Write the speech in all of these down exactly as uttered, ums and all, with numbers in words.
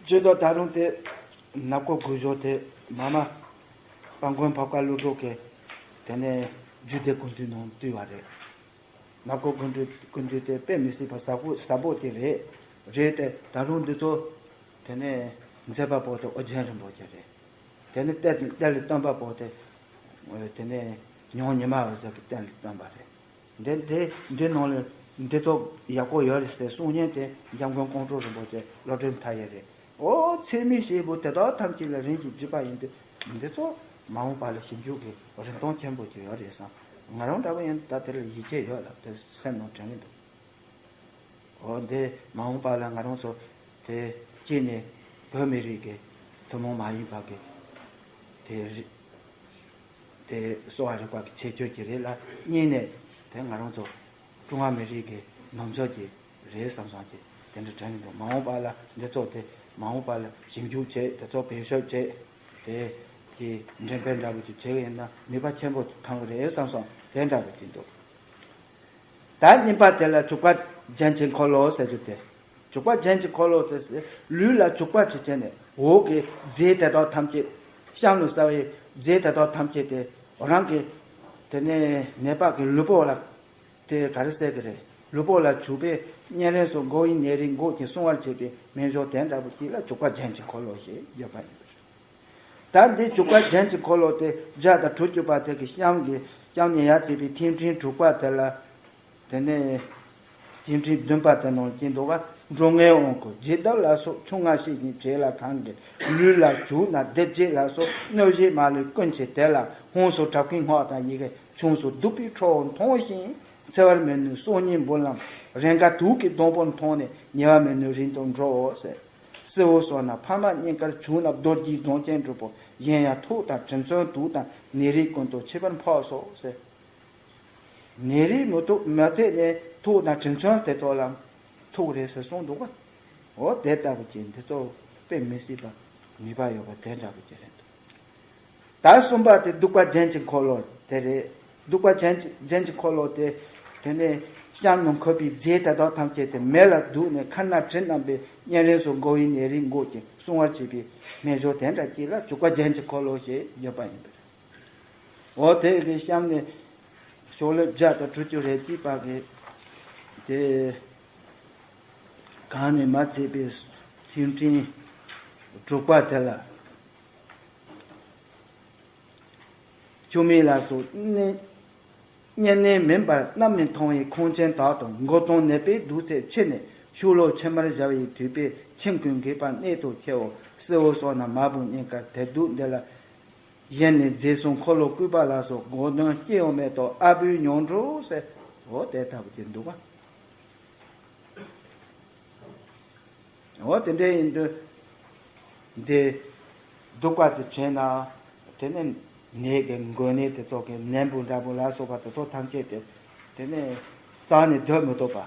སྤྱི་ཚོགས་ད་རུང་དེ་ནག་པོ་དགུ་ཞོ་དེ་མ་མ་སྤང་དགོན་བབ་ཀ་ཀླུ་སྒྲུབ་ཀྱི་དེ་ནས་རྒྱུད་སྡེ་ཀུན་བཏུས་ནང་བཏུས་པ་རེད། ནག་པོ་ཀུན་བཏུས་ཀུན་བཏུས་དེ་དཔེ་མི་སྲིད་པ་ཟབ་པོ་ཟབ་པོ་དེ་རེད། རེད་དེ་ད་རུང་འདི་ཚོ་དེ་ནས་མཛད་པ་པོ་དེ་ཨོ་རྒྱན་རིན་པོ་ཆེ་རེད། དེ་ནས་གཏེར་གཏེར་ལས་བཏོན་པ་པོ་དེ་དེ་ནས་ཉང་ཉི་མ་འོད་ཟེར་གྱི་གཏེར་ལས་བཏོན་པ་རེད། འདི་འདི་འདི་ནང་ལ་འདི་ཚོ་ཡག་པོ་ཡོད་རེད་ཟེར་གསུང་མཁན་དེ་འཇམ་མགོན་ཀོང་སྤྲུལ་རིན་པོ་ཆེ་བློ་གྲོས་མཐའ་ཡས་རེད། ཨོ་ཚད་མའི་བྱེད་པོ་དེ་དག་ཐམས་ཅད་ལ་རིམ་གྱིས་བརྒྱུད་པ་ཡིན་དུས་འདི་ཚོ་མ་འོངས་པ་ལ་ཞིབ་འཇུག་གི་རིན་ཐང་ཆེན་པོ་ཅིག་ཡོད་རེད་བསམ། ང་རང་འདྲ་པོ་ཡིན་ད་དེ་ལ་ཡིད་ཆེས་ཡོད་ལ་དེ་སེམས་ནང་དྲན་གྱི་འདུག་ཨོ་འདི་མ་འོངས་པ་ལ་ང་རང་ཚོ་དེ་གཅིག་ནས་བོད་མི་རིགས་ཀྱི་ཐུན་མོང་མ་ཡིན་པ་གི་དེ་རི་དེ་གསོ་བ་རིག་པ་གི་ཁྱད་ཆོས་ཀྱི་རེད་ལ། གཉིས་ནས་དེ་ང་རང་ཚོ་ཀྲུང་ཧྭ་མི་རིགས་ཀྱི་ནུབ་ཕྱོགས་ཀྱི་རེད་བསམ་བསམ་གྱི་དེ་འདྲ་དྲན་གྱི་འདུག་མ་འོངས་པ་ལ་འདི་ཚོ་དེ་མ་འོངས་པ་ལ་ཞིབ་འཇུག་བྱས་དེ་ཚོ་བེད་སྤྱོད་བྱས་དེ་གི་འགྲེམས་སྤེལ་འདྲ་པོ་ཅིག་བྱས་ཡིན་ན་ནུས་པ་ཆེན་པོ་ཐོན་གི་རེད་བསམ་སོང་། དེ་འདྲ་པོ་ཅིག་འདུག་ད་གཉིས་པ་དེ་ལ་བྱུག་པ་རྒྱན་གྱི་འཁོར་ལོ་ཟེར་རྒྱུ་དེ། བྱུག་པ་རྒྱན་གྱི་འཁོར་ལོ་དེ་ཟེར་ལུས་ལ་བྱུག་པ་བྱེད་ཅན་ནས་འོག་གི་རྫས་དེ་དག་ཐམས་ཅད་གཤམ་ལ་ཟ་བའི་རྫས་དེ་དག་ཐམས་ཅད་དེ་རང་གི་དེ་ནས་ནད་པ་གི་ལུས་པོ་ལ་དེ་ག་རེ་ཟེར་གི་རེད། ལུས་པོ་ལ་བྱུག་པས་གཉན་རིམས་སོགས་འགོ་བའི་ནད་རིགས་འགོག་ཅིང་སྲུང་བར་བྱེད་པའི་སྨན་སྦྱོར་དེ་འདྲ་པོ་ཅིག་ལ་བྱུག་པ་རྒྱན་གྱི་འཁོར་ལོ་ཞེས་བརྗོད་པ་ཡིན་པ་རེད། ད་འདི་བྱུག་པ་རྒྱན་གྱི་འཁོར་ལོ་དེ་བརྒྱ་དང་དྲུག་ཅུ་པ་དེ་གི་གཤམ་གྱི་གཤམ་ནས་ཡར་བརྩིས་པའི་ཐིམ་ཕྲེང་དྲུག་པ་དེ་ལ། དེ་ནས་ཐིམ་ཕྲེང་བདུན་པ་དེ་ནང་སྐྱེས་འདུག་ག་འགྲོ་ངན་དབང་བསྐུར་ཇི་ལྟར་ལ་སོགས་ཆུང་ང་བཤད་ཅིང་བྱེད་ལ་གང་གི་ལུས་ལ་བྱུག་ན་སྡེ་བརྒྱད་ལ་སོགས་གནོད་བྱེད་མ་ལུས་ཀུན་བྱེད་དེ་ལ་ཧོན་སོགས་བྲབ་ཁུང་སྔགས་དང་ཡི་གེ་ཆུང་སོགས་བདུག་པའི་ཁྲོ་བོ་མཐོང་ཞིང་འཚེ་བར་མི་ནུས་སྲོག་ཉིད་འབུལ་ལམ་རེས་འགའ་དུག་གི་སྡོང་པོར་མཐོང་ནས་ཉེ་བར་མི་ནུས་རིང་དུ་འགྲོའོ་ཟེར། སྲི་བོ་སོགས་ན་འཕར་མ་སྙིང་གར་བྱུག་ན་རྡོ་རྗེའི་རྫོང་ཆེན་གྲུབ་པོ་གཞན་ཡང་ཐུགས་དང་དྲིན་མཚོན་དུག་དང་ནད་རིགས་ཀུན་ཏུ་ཆིབས་པར་འཕགས་སོ་ཟེར། ནད་རིགས་མུ་ཏོག་མ་ཚད་ནས་ཐུགས་དང་དྲིན་མཚོན་དེ་ཚོ་ལ་ཐུག་རེད་ཟེར་གསུངས་འདུག་ག་འོ་དེ་ལྟ་བུ་ཅིག་འདི་ཚོ་དཔེ་མི་སྲིད་པ་ནུས་པ་ཡོད་པ་དེ་འདྲ་བུ་ཅིག་རེད་འདུག་ད་གསུམ་པ་དེ་བདུག་པ་རྒྱན་གྱི་འཁོར་ལོ་དེ་རེད། བདུག་པ་རྒྱན་གྱི་རྒྱན་གྱི་འཁོར་ལོ་དེ་དེ་ནས་གཤམ་ནང་འཁོད་པའི་རྫས་དེ་དག་ཐམས་ཅད་དེ་མེ་ལ་བདུག་ནས་ཁ་སྣ་དྲི་མནམ་པའི་གཉན་རིམས་སོགས་འགོ་བའི་ནད་རིགས་འགོག་ཅིང་སྲུང་བར་བྱེད་པའི་སྨན་སྦྱོར་དེ་འདྲ་ཅིག་ལ་བདུག་པ་རྒྱན་གྱི་འཁོར་ལོ་ཞེས་བརྗོད་པ་ཡིན་པ་རེད། འོ་དེ་གི་གཤམ་ནས་ཤོག་ལེབ་བརྒྱ་དང་དྲུག་ཅུ་རེ་གཅིག་པ་གི་དེ་གང་ནས་མ་ཚད་པའི་ཐིམ་ཕྲེང་དྲུག་པ་དེ་ལ། ཆུ་མིག་ལ་སོགས་གཉན་ནད་མིན་པར་རྣམ་སྨིན་མཐོང་བའི་ཁོང་ཆེན་དག་དང་མགོ་སྟོང་ནད་པའི་དུག་ཚད་ཆེ་ནས་ཤུགས་ལོག་ཕྱི་མར་བཞག་པའི་དུས་པས་ཁྱིམ་ཀུན་འགེབས་པ་གནད་དུ་ཁེལ་བ་སྲི་བོ་སོགས་ན་མ་བུ་སྙིང་གར་དེར་དུག་འདི་ལ་གཞན་ནས་རྫས་སུ་འཁོར་ལོ་བསྐུལ་པ་ལ་སོགས་མགོ་གདོན་སྐྱེ་ཡོང་མེད་དོ་ཨ་བུའི་མྱོང་འགྲོ་ཟེར། འོ་དེ་ལྟ་བུ་ཅིག་འདུག་ག་འོ་དེ་འདྲ་ཡིན་དུས་འདི་བདུག་པ་དེ་བྱས་ན་དེ་ནས་ནད་ཀྱི་འགོས་ནད་དེ་ཚོ་གི་ནད་འབུ་འདྲ་པོ་ལ་སོགས་པ་དེ་ཚོ་ཐམས་ཅད་དེ་དེ་ནས་རྩ་ནས་སྡོད་མི་ཐུབ་པ་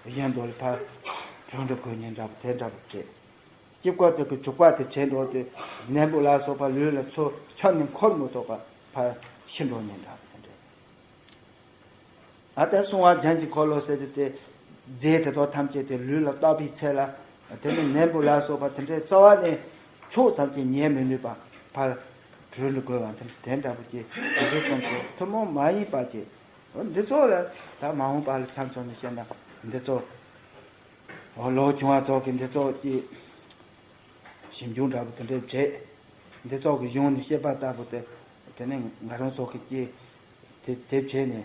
གཞན་དུ་ལ་ཕར་གྲོལ་འགྲོ་དགོས་ཉེན་འདྲ་པོ་དེ་འདྲ་པོ་བྱེད། སྐྱིབས་ཀ་དེ་གི་བྱུག་པ་དེ་བྱས་འགྲོ་དེ་ནད་འབུ་ལ་སོགས་པ་ལུས་ལ་ཚུར་ཁྱོན་ནས་འཁོར་མི་ཐུབ་པ་ཕར་ཤི་འགྲོ་ཉེན་འདྲ་པོ་དེ་འདྲ། ད་ལྟ་སྲུང་བ་རྒྱན་གྱི་འཁོར་ལོ་ཟེར་རྒྱུ་དེ་རྫས་དེ་དག་ཐམས་ཅད་དེ་ལུས་ལ་བཏགས་པའི་ཚེ་ལ་དེ་ནི་ནད་འབུ་ལ་སོགས་པ་དེ་འདྲའི་རྩ་བ་ནས་ཕྱོགས་ཙམ་གྱིས་ཉེན་མི་ནུས་པ་ཕར་གྲོལ་དགོས་པ་དེ་དེ་འདྲ་པོ་ཅིག་དེ་འདྲའི་བསམ་ཚུལ་ཐུན་མོང་མ་ཡིན་པ་ཅིག་འདི་ཚོ་ལ་ད་མ་འོངས་པ་ལ་ཆ་མཚོན་ནས་བཤད་ན་འདི་ཚོ་ལོ་ཆུང་བ་ཚོ་གི་འདི་ཚོ་ཅིག་ཞིབ་འཇུག་འདྲ་པོ་དེ་འདྲ་བྱས། འདི་ཚོ་གི་གཞུང་ནས་བཤད་པ་ལྟ་བུ་དེ་དེ་ནས་ང་རང་ཚོ་གི་སྐྱེ་དེ་དེ་བྱས་ནས་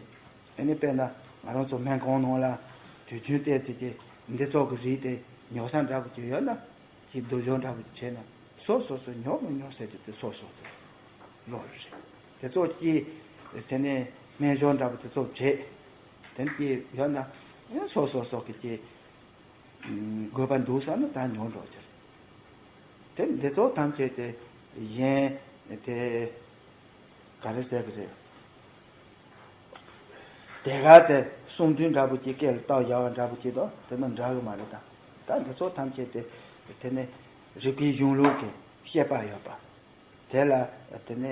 ཨ་ནི་དཔེར་ན་ང་རང་ཚོ་སྨན་ཁང་ནང་ལ་དུས་རྒྱུན་བལྟས་ཚེ་ཀྱི་འདི་ཚོ་གི་རིགས་དེ་ཉོ་ས་འདྲ་པོ་ཅིག་ཡོད་ན་ཅིག་སྡུག་སྦྱོང་འདྲ་པོ་ཅིག་བྱས་ན་སོ་སོ་སོ་ཉོ་མི་ཉོ་ཟེར་རྒྱུ་དེ་སོ་སོ་སོ་བློ་ལ་རེད། དེ་ཚོ་ཀྱི་དེ་ནས་སྨན་སྦྱོར་འདྲ་པོ་དེ་ཚོ་བྱས་དེ་ནས་ཀྱི་ཡོད་ན་སོ་སོ་སོ་གི་ཀྱི་དགོས་པ་འདུག་བསམ་ན་ད་ཉོ་འགྲོ་ཅིག་རེད། དེ་འདི་ཚོ་ཐམས་ཅད་དེ་གཞན་དེ་ག་རེ་ཟེར་གི་རེད། དེ་ག་ཚེ་གསུང་དོན་འདྲ་པོ་ཅིག་སྐད་ལ་བཏགས་བཞག་པ་འདྲ་པོ་ཅིག་དང་དེ་ནི་འདྲ་གི་མ་རེད་ད། ད་འདི་ཚོ་ཐམས་ཅད་དེ་དེ་ནི་རིག་པའི་གཞུང་ལུགས་ཀྱི་བཤད་པ་ཡོད་པ། དེ་ལ་དེ་ནི་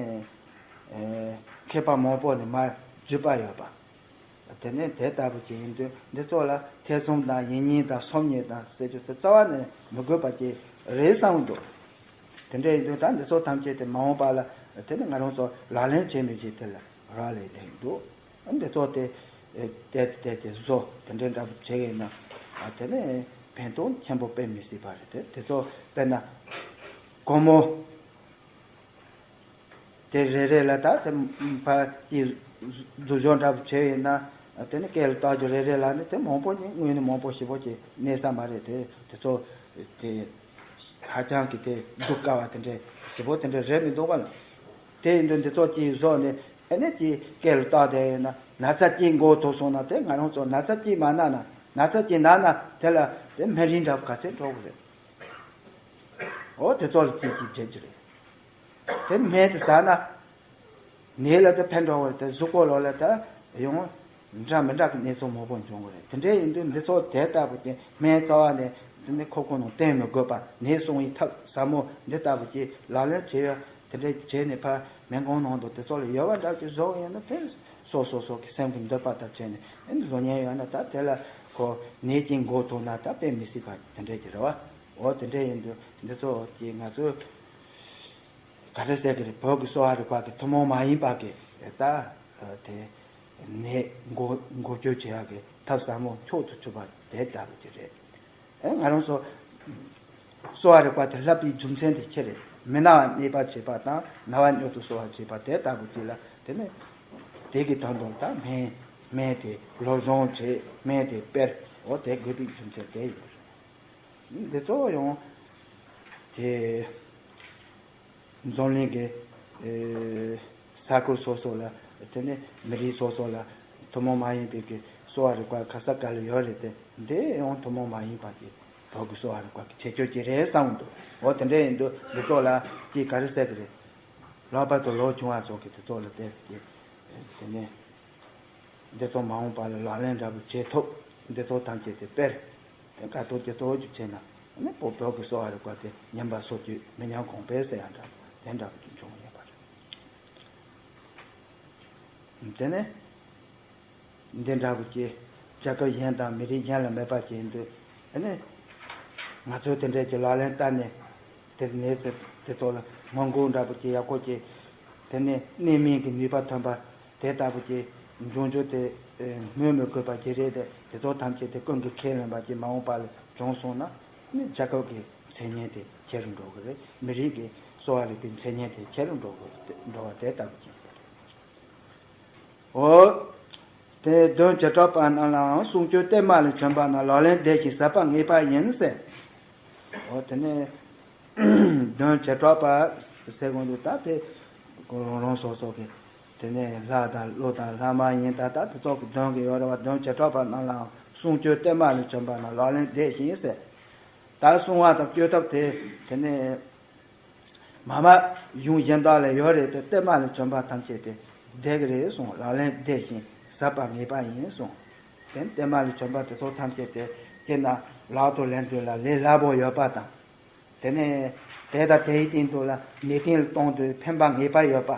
མཁས་པ་མང་པོ་ནས་མར་བརྒྱུད་པ་ཡོད་པ། དེ་ནས་དེ་ལྟ་བུ་ཅིག་ཡིན་དུས་འདི་ཚོ་ལ་ཐེ་ཚོམ་དང་ཡིན་ཉེས་དང་སོམ་ཉི་དང་ཟེར་རྒྱུ་དེ་རྩ་བ་ནས་མི་དགོས་པ་ཅིག་ རེད་བསམ་གྱི་འདུག་དེ་འདྲ་ཡིན་དུས་ད་འདི་ཚོ་ཐམས་ཅད་དེ་མ་འོངས་པ་ལ་དེ་ནི་ང་རང་ཚོ་ལག་ལེན་བྱེད་མི་བྱེད་དེ་ལ་རག་ལས་བསྡད་ཀྱི་འདུག་འདི་ཚོ་དེ་བལྟས་ཏེ་བལྟས་ཏེ་བཟོ་དེ་འདྲའི་འདྲ་པོ་བྱེད་ཀྱི་ཡིན་ན་དེ་ནི་ཕན་ཐོགས་ཆེན་པོ་དཔེ་མི་སྲིད་པ་རེད། དེ་དེ་ཚོ་དཔེར་ན་སྒོར་མོ། དེ་རེ་རེ་ལ་ད་དེ་ཕ་གི་སྡུག་སྦྱོང་འདྲ་པོ་བྱས་ཡིན་ན་དེ་ནི་སྐད་ལ་བཏགས་རྒྱུ་རེ་རེ་ལ་ནི་དེ་མང་པོ་ཉིད་དངོས་ནི་མང་པོ་ཞེ་པོ་ཅིག་གནས་ས་མ་རེད། དེ་དེ་ཚོ་དེ་ཧ་ཅང་གི་དེ་སྡུག་དཀའ་བ་དེ་འདྲའི་ཞེ་པོ་དེ་འདྲ་རེད་མི་འདུག་ག་ལ། དེ་ཡིན་དུས་འདི་ཚོ་ཅིག་བཟོ་ནས་ཨ་ནི་ཅིག་སྐད་ལ་བཏགས་བསྡད་ཡིན་ན་ན་ཚ་ཅིག་འགོ་ཐུག་སོང་ན་དེ་ང་རང་ཚོ་ན་ཚ་ཅིག་མ་ན་ན་ན་ཚ་ཅིག་ན་ན་དེ་ལ་དེ་སྨན་རིན་འདྲ་པོ་ག་ཚད་འགྲོ་གི་རེད། འོ་དེ་ཚོ་ལ་རྩིས་ཀྱིས་བྱེད་ཀྱི་རེད། དེ་སྨན་དེ་ཟ་ན་ནད་ལ་དེ་ཕན་འགྲོ་བ་རེད། དེ་གཟུགས་པོ་ལོག་ལ་དེ་ཡང་འདྲ་མི་འདྲ་གི་གནས་ཚུལ་མང་པོ་འབྱུང་གི་རེད། དེ་འདྲ་ཡིན་དུས་འདི་ཚོ་དེ་ལྟ་བུ་ཅན་སྨན་རྩ་བ་ནས་དེ་ནི་ཁོག་པ་ནང་བསྟེན་མི་དགོས་པ་ནད་སྲུང་བའི་ཐབས་ཟབ་མོ་འདི་ལྟ་བུ་ཅིག་ལག་ལེན་བྱེད་ཡ་དེ་འདྲ་བྱས་ནས་ཕར་སྨན་ཁང་ནང་དུ་དེ་ཚོ་ལ་ཡོད་པ་འདྲ་ཅིག་བཟོ་གི་ཡིན་ན་དེ་སོ་སོ་སོ་གི་སེམས་ཀྱི་འདོད་པ་ལྟར་བྱས་ནས་ཨེ་འདི་ལོ་ཉན་ཡོད་ན་ད་དེ་ལ་ཁོ་ནད་ཀྱི་འགོ་ཐུག་ན་ད་དཔེ་མི་སྲིད་པ་དེ་འདྲ་ཅིག་རེད་བ། འོ་དེ་འདྲ་ཡིན་དུས་འདི་ཚོ་ཅིག་ང་ཚོས་ག་རེ་ཟེར་གི་རེད། བོད་ཀྱི་གསོ་བ་རིག་པ་གི་ཐུན་མོང་མ་ཡིན་པ་གི་ད་དེ་ནད་འགོག་འགོག་བཅོས་བྱེད་ཡག་གི་ཐབས་ཟབ་མོ་མཆོག་ཏུ་གྱུར་པ་དེ་ལྟ་བུ་ཅིག་རེད། ཨེ་ང་རང་ཚོ་གསོ་བ་རིག་པ་དེ་བསླབ་པའི་རྒྱུ་མཚན་དེ་ཅི་རེད། མི་ན་བ་གནས་པར་བྱེད་པ་དང་ན་བ་མྱུར་དུ་གསོ་བར་བྱེད་པ་དེ་ལྟ་བུ་ཅིག་ལ་དེ་ནི་དེ་གི་དོན་དུ་ད་སྨན་སྨན་དེ་སློབ་སྦྱོང་བྱེད། སྨན་དེ་སྤེལ། འོ་དེ་དགོས་པའི་རྒྱུ་མཚན་དེ་ཡོད་རེད། འདི་ཚོ་ཡང་དེ་འཛམ་གླིང་གི་ཨེ་ས་ཁུལ་སོ་སོ་ལ་དེ་ནས་མི་རིགས་སོ་སོ་ལ་ཐུན་མོང་མ་ཡིན་པའི་གི་གསོ་བ་རིག་པ་ག་ས་ག་ལ་ཡོད་རེད་དེ། འདི་ཡང་ཐུན་མོང་མ་ཡིན་པ་གི་བོད་ཀྱི་གསོ་བ་རིག་པ་གི་ཁྱད་ཆོས་ཅིག་རེད་བསམ་འདུག་འོ་དེ་འདྲ་ཡིན་དུས་འདི་ཚོ་ལ་ཅིག་ག་རེ་ཟེར་གི་རེད། ལྷག་པར་དུ་ལོ་ཆུང་བ་ཚོ་གི་དེ་ཚོ་ལ་བལྟས་ཚེ་དེ་ནས། འདི་ཚོ་མ་འོངས་པ་ལ་ལག་ལེན་འདྲ་པོ་བྱེད་ཐུབ། འདི་ཚོ་ཐམས་ཅད་དེ་སྤེལ། དེ་ག་ཐུབ་ཀྱི་ཐུབ་ཀྱི་བྱས་ན་ནི་བོད་བོད་ཀྱི་གསོ་བ་རིག་པ་དེ་ཉམས་པ་སོར་ཆུད་མི་ཉམས་གོང་འཕེལ་ཟེར་ཡ་འདྲ་དེ་འདྲ་པོ་ཅིག་འབྱུང་ཡོད་པ་རེད། དེ་ནས་འདི་འདྲ་པོ་ཅིག་རྒྱལ་ཁབ་གཞན་དང་མི་རིགས་གཞན་ལ་མེད་པ་ཅིག་ཡིན་དུས་ཨ་ནི་ང་ཚོས་དེ་འདྲའི་ཅིག་ལག་ལེན་བསྟར་ནས། དེ་ནས་དེ་ཚོ་ལ་སྔོན་འགོག་འདྲ་པོ་ཅིག་ཡག་པོ་ཅིག་དེ་ནས་གནད་སྨིན་གྱི་ནུས་པ་ཐོན་པ་དེ་ལྟ་བུ་ཅིག་འབྱུང་རྒྱུ་དེ་སྨོས་མི་དགོས་པ་ཅིག་རེད་དེ། དེ་ཚོ་ཐམས་ཅད་དེ་ཀུན་གྱིས་ཁས་ལེན་པ་ཅིག་མ་འོངས་པ་ལ་བྱུང་སོང་ན་ནི་རྒྱལ་ཁབ་ཀྱི་མཚན་སྙན་དེ་ཆེ་རུ་འགྲོ་གི་རེད། མི་རིགས་ཀྱི་གསོ་བ་རིག་པའི་མཚན་སྙན་དེ་ཆེ་རུ་འགྲོ་གི་འགྲོ་བ་དེ་ལྟ་བུ་ཅིག་འོ། དེ་གདོན་བྱེ་བྲག་པ་རྣམས་ལའང་གསུང་སྤྱོད་བརྟན་མ་ལས་བྱོན་པ་རྣམས་ལག་ལེན་བདེ་ཞིང་ཟབ་པ་ངེས་པ་ཡིན་ཟེར། འོ་དེ་ནས་གདོན་བྱེ་བྲག་པ་ཟེར་དགོས་འདུག་ད་དེ་རང་རང་སོ་སོ་གི་དེ་ནས་ལྷ་དང་ཀླུ་དང་ལྷ་མ་ཡིན་ད་ད་དེ་ཚོ་གི་གདོན་གི་ཡོད་རེད་བ། གདོན་བྱེ་བྲག་པ་རྣམས་ལའང་གསུང་སྤྱོད་བརྟན་མ་ལས་བྱོན་པ་རྣམས་ལག་ལེན་བདེ་ཞིང་ཟེར། ད་གསུང་བ་དང་སྤྱོད་ཐབས་དེ་དེ་ནས། མ་མ་གཞུང་གཞན་དག་ལ་ཡོད་རེད་དེ། བརྟན་མ་ལས་བྱོན་པ་ཐམས་ཅད་དེ་བདེ་གི་རེད་གསུངས། ལག་ལེན་བདེ་ཞིང་ཟབ་པ་ངེས་པ་ཡིན་གསུངས། དེ་བརྟན་མ་ལས་བྱོན་པ་དེ་ཚོ་ཐམས་ཅད་དེ་སྤྱིར་ན་ལག་ཏུ་ལེན་དུས་ལ་ལས་སླ་པོ་ཡོད་པ་དང་། དེ་ནས་དེ་དང་དེའི་སྟེང་དུ་ལ་ནད་རྟེན་ལ་གཏོང་དུས་ཕན་པ་ངེས་པ་ཡོད་པ།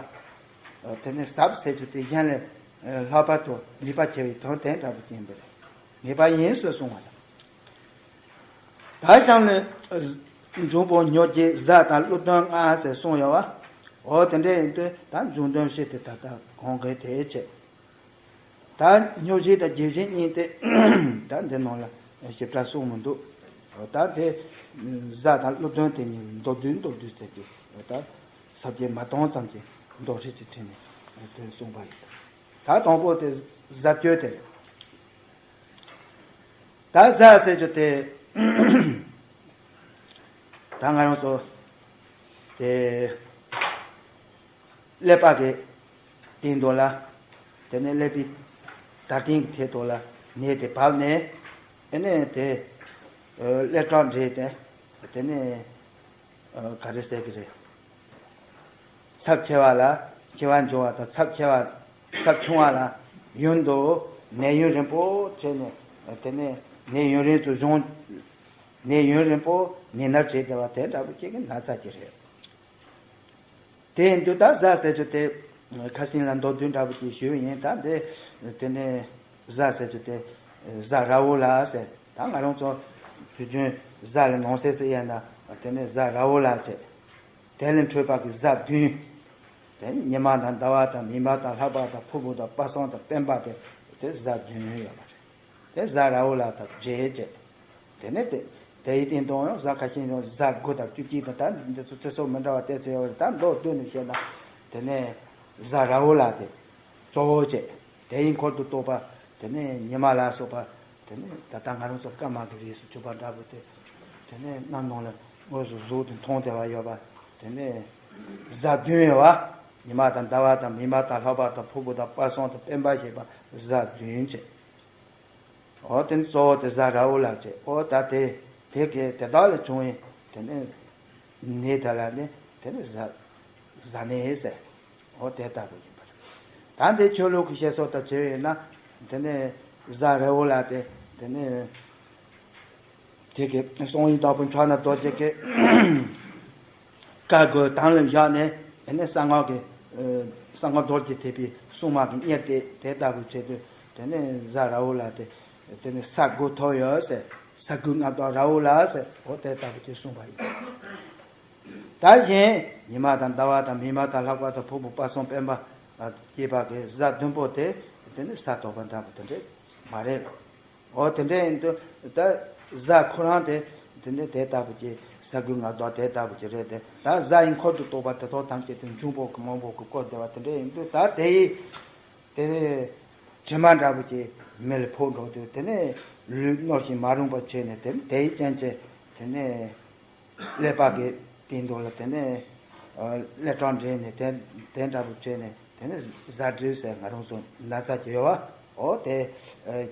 དེ་ནས་ཟབ་ཟེར་རྒྱུ་དེ་གཞན་ལས་ལྷག་པར་དུ་ནུས་པ་ཆེ་བའི་དོན་དེ་འདྲ་པོ་ཅིག་ཡིན་པ་རེད། ངེས་པ་ཡིན་ཟེར་གསུངས་པ་དང་། ད་ཞང་ལས་འབྱུང་པོ་མྱུར་གྱི་གཟའ་དང་ཀླུ་གདོན་ལྔ་ཟེར་གསུངས་ཡོད་བ། འོ་དེ་འདྲ་ཡིན་དུས་ད་འབྱུང་གདོན་བཞི་དེ་ད་ལྟ་གོང་གི་དེའི་ཆེད། ད་མྱུར་བཞི་དང་རྗེས་བཞི་གཉིས་དེ་ད་འདི་ནང་ལ་ཞིབ་ཕྲ་གསུངས་མི་འདུག་འོ་ད་དེ་གཟའ་དང་ཀླུ་གདོན་དེ་གཉིས་མདོར་བསྡུས་མདོར་བསྡུས་ཚད་ཀྱི་འོ་ད་ས་བཅད་མ་སྟོང་ཙམ་གྱི་མདོར་བསྡུས་ཀྱི་ཁྲིད་ནས་དོན་གསུངས་པ་ཡིན། ད་དང་པོ་དེ་གཟའ་བཅུ་དེ་རེད། ད་གཟའ་ཟེར་རྒྱུ་དེ་ད་ང་རང་ཚོ་དེ་ཀླད་པ་གི་སྟེང་དུ་ལ་དེ་ནས་ཀླད་པའི་དར་སྟེང་གི་ཐད་དུ་ལ་ནད་དེ་བབས་ནས་ཨེ་ནས་དེ་ཀླད་ཁྲག་འདྲེས་ཏེ་དེ་ནས་ག་རེ་ཟེར་གི་རེད། ཚབས་ཆེ་བ་ལ་ཆེ་བ་འབྱུང་བ་དང་ཚབས་ཆེ་བ་ཚབས་ཆུང་བ་ལ་ཡུན་དུ་ནད་ཡུན་རིང་པོ་བྱས་ནས་དེ་ནས་ནད་ཡུན་རིང་དུ་སྦྱོང་ནད་ཡུན་རིང་པོ་ནད་མནར་བྱས་བསྡད་པ་དེ་འདྲ་པོ་ཅིག་གི་ན་ཚ་ཅིག་རེད། དེ་ཡིན་དུས་ད་གཟའ་ཟེར་རྒྱུ་དེ་ཁ་སང་ལ་མདོར་བསྡུས་འདྲ་པོ་ཅིག་ཞུས་ཡིན། ད་འདི་དེ་ནས་གཟའ་ཟེར་རྒྱུ་དེ་གཟའ་ར་བོ་ལ་ཟེར། ད་ང་རང་ཚོ་དུས་རྒྱུན་གཟའ་ལ་ནང་གསེས་སུ་དབྱེ་ན་ དེ་ནས་གཟའ་ར་བོ་ལ་བྱས། དེ་ལས་འཕྲོས་པ་གི་གཟའ་བདུན། དེ་ཉི་མ་དང་ཟླ་བ་དང་མིག་དམར་དང་ལྷག་པ་དང་ཕུར་བུ་དང་པ་སངས་དང་སྤེན་པ་དེ། དེ་གཟའ་བདུན་ཡོད་པ་རེད། དེ་གཟའ་ར་བོ་ལ་དང་བརྗེས་བྱས། དེ་ནས་དེ་དེའི་སྟེང་དུ་ཡང་གཟའ་ཁ་ཤས་ཡང་གཟའ་དགུ་དང་བཅུ་གཅིག་དང་། ད་འདི་ཚོ་ཚེ་སྲོག་མི་འདྲ་བ་བལྟས་ཚེ་ཡོད་རེད། ད་མདོར་བསྡུས་ནས་བཤད་ན། དེ་ནས་གཟའ་ར་བོ་ལ་དེ་གཙོ་བོ་བྱས། དེ་ཡི་འཁོར་དུ་གཏོགས་པ། དེ་ནས་ཉི་མ་ལ་སོགས་པ། དེ་ནས་ད་ལྟ་ང་རང་ཚོ་སྐར་མ་གི་རིས་སུ་ཆུད་པ་འདྲ་པོ་དེ། དེ་ནས་གནམ་ནང་ལ་དངོས་སུ་གཟུགས་དེ་མཐོང་བདེ་བ་ཡོད་པ། དེ་ནས་གཟའ་བདུན་ཡོད་པ། ཉི་མ་དང་ཟླ་བ་དང་མིག་དམར་དང་ལྷག་པ་དང་ཕུར་བུ་དང་པ་སངས་དང་སྤེན་པ་ཞེས་པ་གཟའ་བདུན་བྱས། འོ་དེ་ནི་གཙོ་བོ་དེ་གཟའ་ར་བོ་ལ་བྱས། འོ་ད་དེ་དེ་གས་དེ་དག་ལས་བྱུང་བའི་དེ་ནི་ནད་དེ་ལ་ནི་དེ་ནི་གཟའ་གཟའ་ནད་ཟེར། འོ་དེ་ལྟ་བུ་ཡིན་པ་རེད། ད་འདི་ཆོས་ལུགས་ཀྱི་བཤད་སྲོལ་ལྟར་བྱས་པས་ན། དེ་ནི་གཟའ་ར་བོ་ལ་དེ་དེ་ནི་དེ་གས་སང་ཉིན་དྭགས་པོ་ཕྱག་ན་རྡོ་རྗེ་གིས་བཀའ་བསྒོས་དམ་ལ་བཞག་ནས། དེ་ནས་གསང་སྔགས་ཀྱི་ཨ་གསང་སྔགས་རྡོ་རྗེ་ཐེག་པའི་སྲུང་མ་གིས་གཉེར་ཏེ་དེ་ལྟ་བུ་བྱས་དུས། དེ་ནས་གཟའ་ར་བོ་ལ་དེ་དེ་ནས་ས་དགུ་ཐོབ་ཡོད་ཟེར། ས་དགུའི་མངའ་བདག་ར་བོ་ལ་ཟེར། འོ་དེ་ལྟ་བུ་ཅིག་གསུངས་པ་ཡིན། ད་གཞན་ཉི་མ་དང་ཟླ་བ་དང་མིག་དམར་དང་ལྷག་པ་དང་ཕུར་བུ་པ་སངས་སྤེན་པ་ཞེས་པ་གི་གཟའ་བདུན་པོ་དེ་དེ་ནི་ས་ཐོབ་པ་འདྲ་པོ་དེ་འདྲས་མ་རེད། འོ་དེ་འདྲ་ཡིན་དུས་ད་གཟའ་ཁོ་རང་དེ་དེ་འདྲ་དེ་ལྟ་བུ་ཅིག་ས་དགུའི་མངའ་བདག་དེ་ལྟ་བུ་ཅིག་རེད་དེ། ད་གཟའ་ཡི་འཁོར་དུ་གཏོགས་པ་དེ་ཚོ་ཐམས་ཅད་དེ་འབྱུང་པོ་གི་མང་པོ་གི་བསྐོར་བསྡད་པ་དེ་འདྲ་ཡིན་དུས། ད་དེ་ཡི་དེ་དྲི་མ་འདྲ་པོ་ཅིག་མེ་ལ་ཕོག་འགྲོ་དུས། དེ་ནས་ལུས་གནོད་ཅིང་མ་རུངས་པར་བྱས་ནས། དེ་དེའི་རྐྱེན་གྱིས་དེ་ནས་ཀླད་པ་གི་སྟེང་དུ་ལ་དེ་ནས་ཀླད་ཁྲག་འདྲེས་ནས། དེ་དེ་འདྲ་པོ་བྱས་ནས། དེ་ནས་གཟའ་སྒྲིབ་ཟེར་ང་རང་ཚོ་ན་ཚ་ཅིག་ཡོད་པ། འོ་དེ་